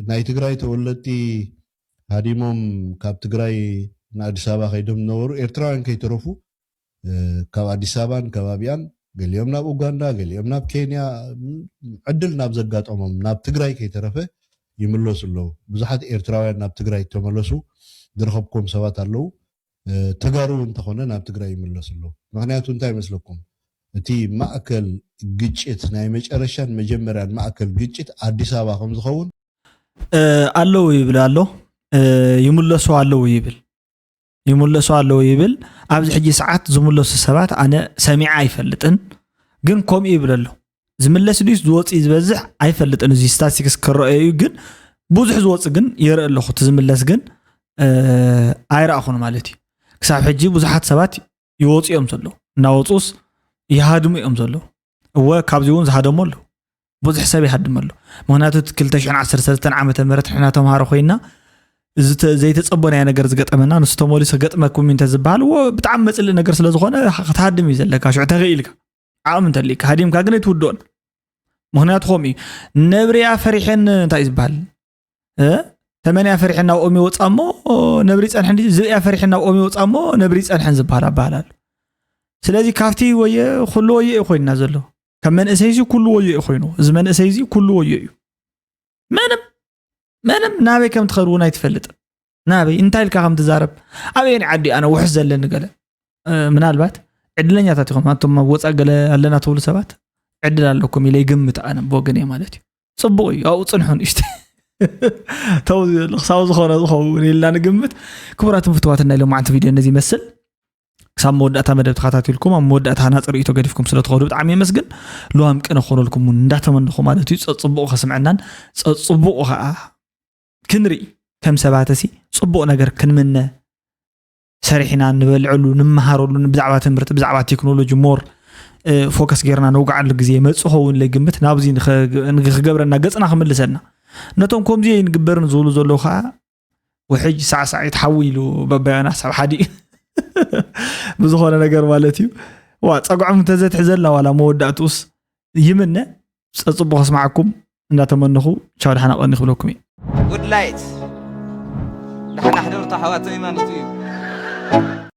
ናይ ትግራይ ተወለጥቲ ሃዲሞም ካብ ትግራይ ንኣዲስ ኣበባ ከይዶም ዝነበሩ ኤርትራውያን ከይተረፉ ካብ ኣዲስ ኣበባን ከባቢኣን ገሊኦም ናብ ኡጋንዳ ገሊኦም ናብ ኬንያ ዕድል ናብ ዘጋጠሞም ናብ ትግራይ ከይተረፈ ይምለሱ ኣለዉ ብዙሓት ኤርትራውያን ናብ ትግራይ ተመለሱ ዝረኸብኩም ሰባት ኣለዉ ተጋሩ እንተኾነ ናብ ትግራይ ይምለሱ ኣለዉ ምክንያቱ እንታይ ይመስለኩም እቲ ማእከል ግጭት ናይ መጨረሻን መጀመርያን ማእከል ግጭት ኣዲስ ኣበባ ከም ዝኸውን ኣለዉ ይብል ኣሎ ይምለሱ ኣለዉ ይብል ይምለሱ ኣለዉ ይብል ኣብዚ ሕጂ ሰዓት ዝምለሱ ሰባት ኣነ ሰሚዓ ኣይፈልጥን ግን ከምኡ ይብል ኣሎ ዝምለስ ድዩስ ዝወፅእ ዝበዝሕ ኣይፈልጥን እዚ ስታስቲክስ ክረአ እዩ ግን ብዙሕ ዝወፅእ ግን ይርኢ ኣለኹ እቲ ዝምለስ ግን ኣይረኣኹን ማለት እዩ ክሳብ ሕጂ ብዙሓት ሰባት ይወፁ እዮም ዘለዉ እናወፁስ ይሃድሙ እዮም ዘለዉ እወ ካብዚ እውን ዝሃደሙ ኣለዉ ብዙሕ ሰብ ይሃድም ኣሎ ምክንያቱ እቲ ክልተ ሽሕን ዓሰርተ ሰለስተን ዓመተ ምህረት ንሕና ተምሃሮ ኮይና እዚ ዘይተፀበናዮ ነገር ዝገጠመና ንሱ ተመሊሱ ክገጥመኩም እንተ ዝበሃል እዎ ብጣዕሚ መፅልእ ነገር ስለ ዝኾነ ክትሃድም እዩ ዘለካ ሽዑ ተኽኢልካ ዓቕሚ እንተልካ ሃዲምካ ግን ኣይትውድኦን ምክንያቱ ከምኡ እዩ ነብርያ ፈሪሐን እንታይ ዝበሃል ተመንያ ፈሪሐን ናብ ኦም ይወፃ እሞ ነብሪ ይፀንሐን ዝብያ ፈሪሐን ናብ ኦም ይወፃ እሞ ነብሪ ይፀንሐን ዝበሃል ኣበሃል ኣሎ ስለዚ ካብቲ ወየ ኩሉ ወየ እዩ ኮይንና ዘሎ ከም መንእሰይ እዚ ኩሉ ወዮ እዩ ኮይኑ፣ እዚ መንእሰይ እዚ ኩሉ ወዮ እዩ። ምንም ምንም ናበይ ከም ትኸድ እውን ኣይትፈልጥ። ናበይ እንታይ ኢልካ ከም ትዛረብ፣ ኣበየን ዓዲ ኣነ ውሕስ ዘለኒ ገለ ምናልባት ዕድለኛታት ኢኹም ኣቶም ኣብ ወፃእ ገለ ኣለና ትብሉ ሰባት ዕድል ኣለኩም ኢለ ይግምት ኣነ ብወገን እየ ማለት እዩ። ፅቡቅ እዩ ኣብኡ ፅንሑ ንእሽተ ተው ክሳብ ዝኾነ ዝኸውን ኢልና ንግምት። ክቡራትን ፍትዋትና ኢሎም ዓንቲ ቪድዮ ነዚ ይመስል። ክሳብ መወዳእታ መደብ ተኸታቲልኩም ኣብ መወዳእታ ናጽ ርእይቶ ገዲፍኩም ስለ ትኸዱ ብጣዕሚ የመስግን። ልዋም ቅነ ክኾነልኩም እውን እንዳተመንኹ ማለት እዩ። ጸጽቡቕ ከስምዐናን ጸጽቡቕ ኸዓ ክንርኢ ከም ሰባት ሲ ጽቡቕ ነገር ክንምነ ሰሪሕና ንበልዐሉ ንምሃረሉ ብዛዕባ ትምህርቲ ብዛዕባ ቴክኖሎጂ ሞር ፎከስ ጌርና ነውግዓሉ ግዜ መጽእ ኸውን ለግምት ናብዚ ንክገብረና ገጽና ክምልሰና ነቶም ከምዚ ንግበርን ዝብሉ ዘለዉ ከዓ ውሕጅ ሳዕሳዒት ሓዊ ኢሉ በበያና ሳብ ሓዲ ብዝኾነ ነገር ማለት እዩ። ዋ ጸግዖም እንተዘትሕዘልና ዋላ መወዳእትኡስ ይምነ ጸጽቡ ከስማዓኩም እንዳተመነኹ ቻው ደሓና ቀኒ ክብለኩም እዩ። ጉድ ላይት ደሓና ሕደሩ ተሓዋተይ ማለት እዩ።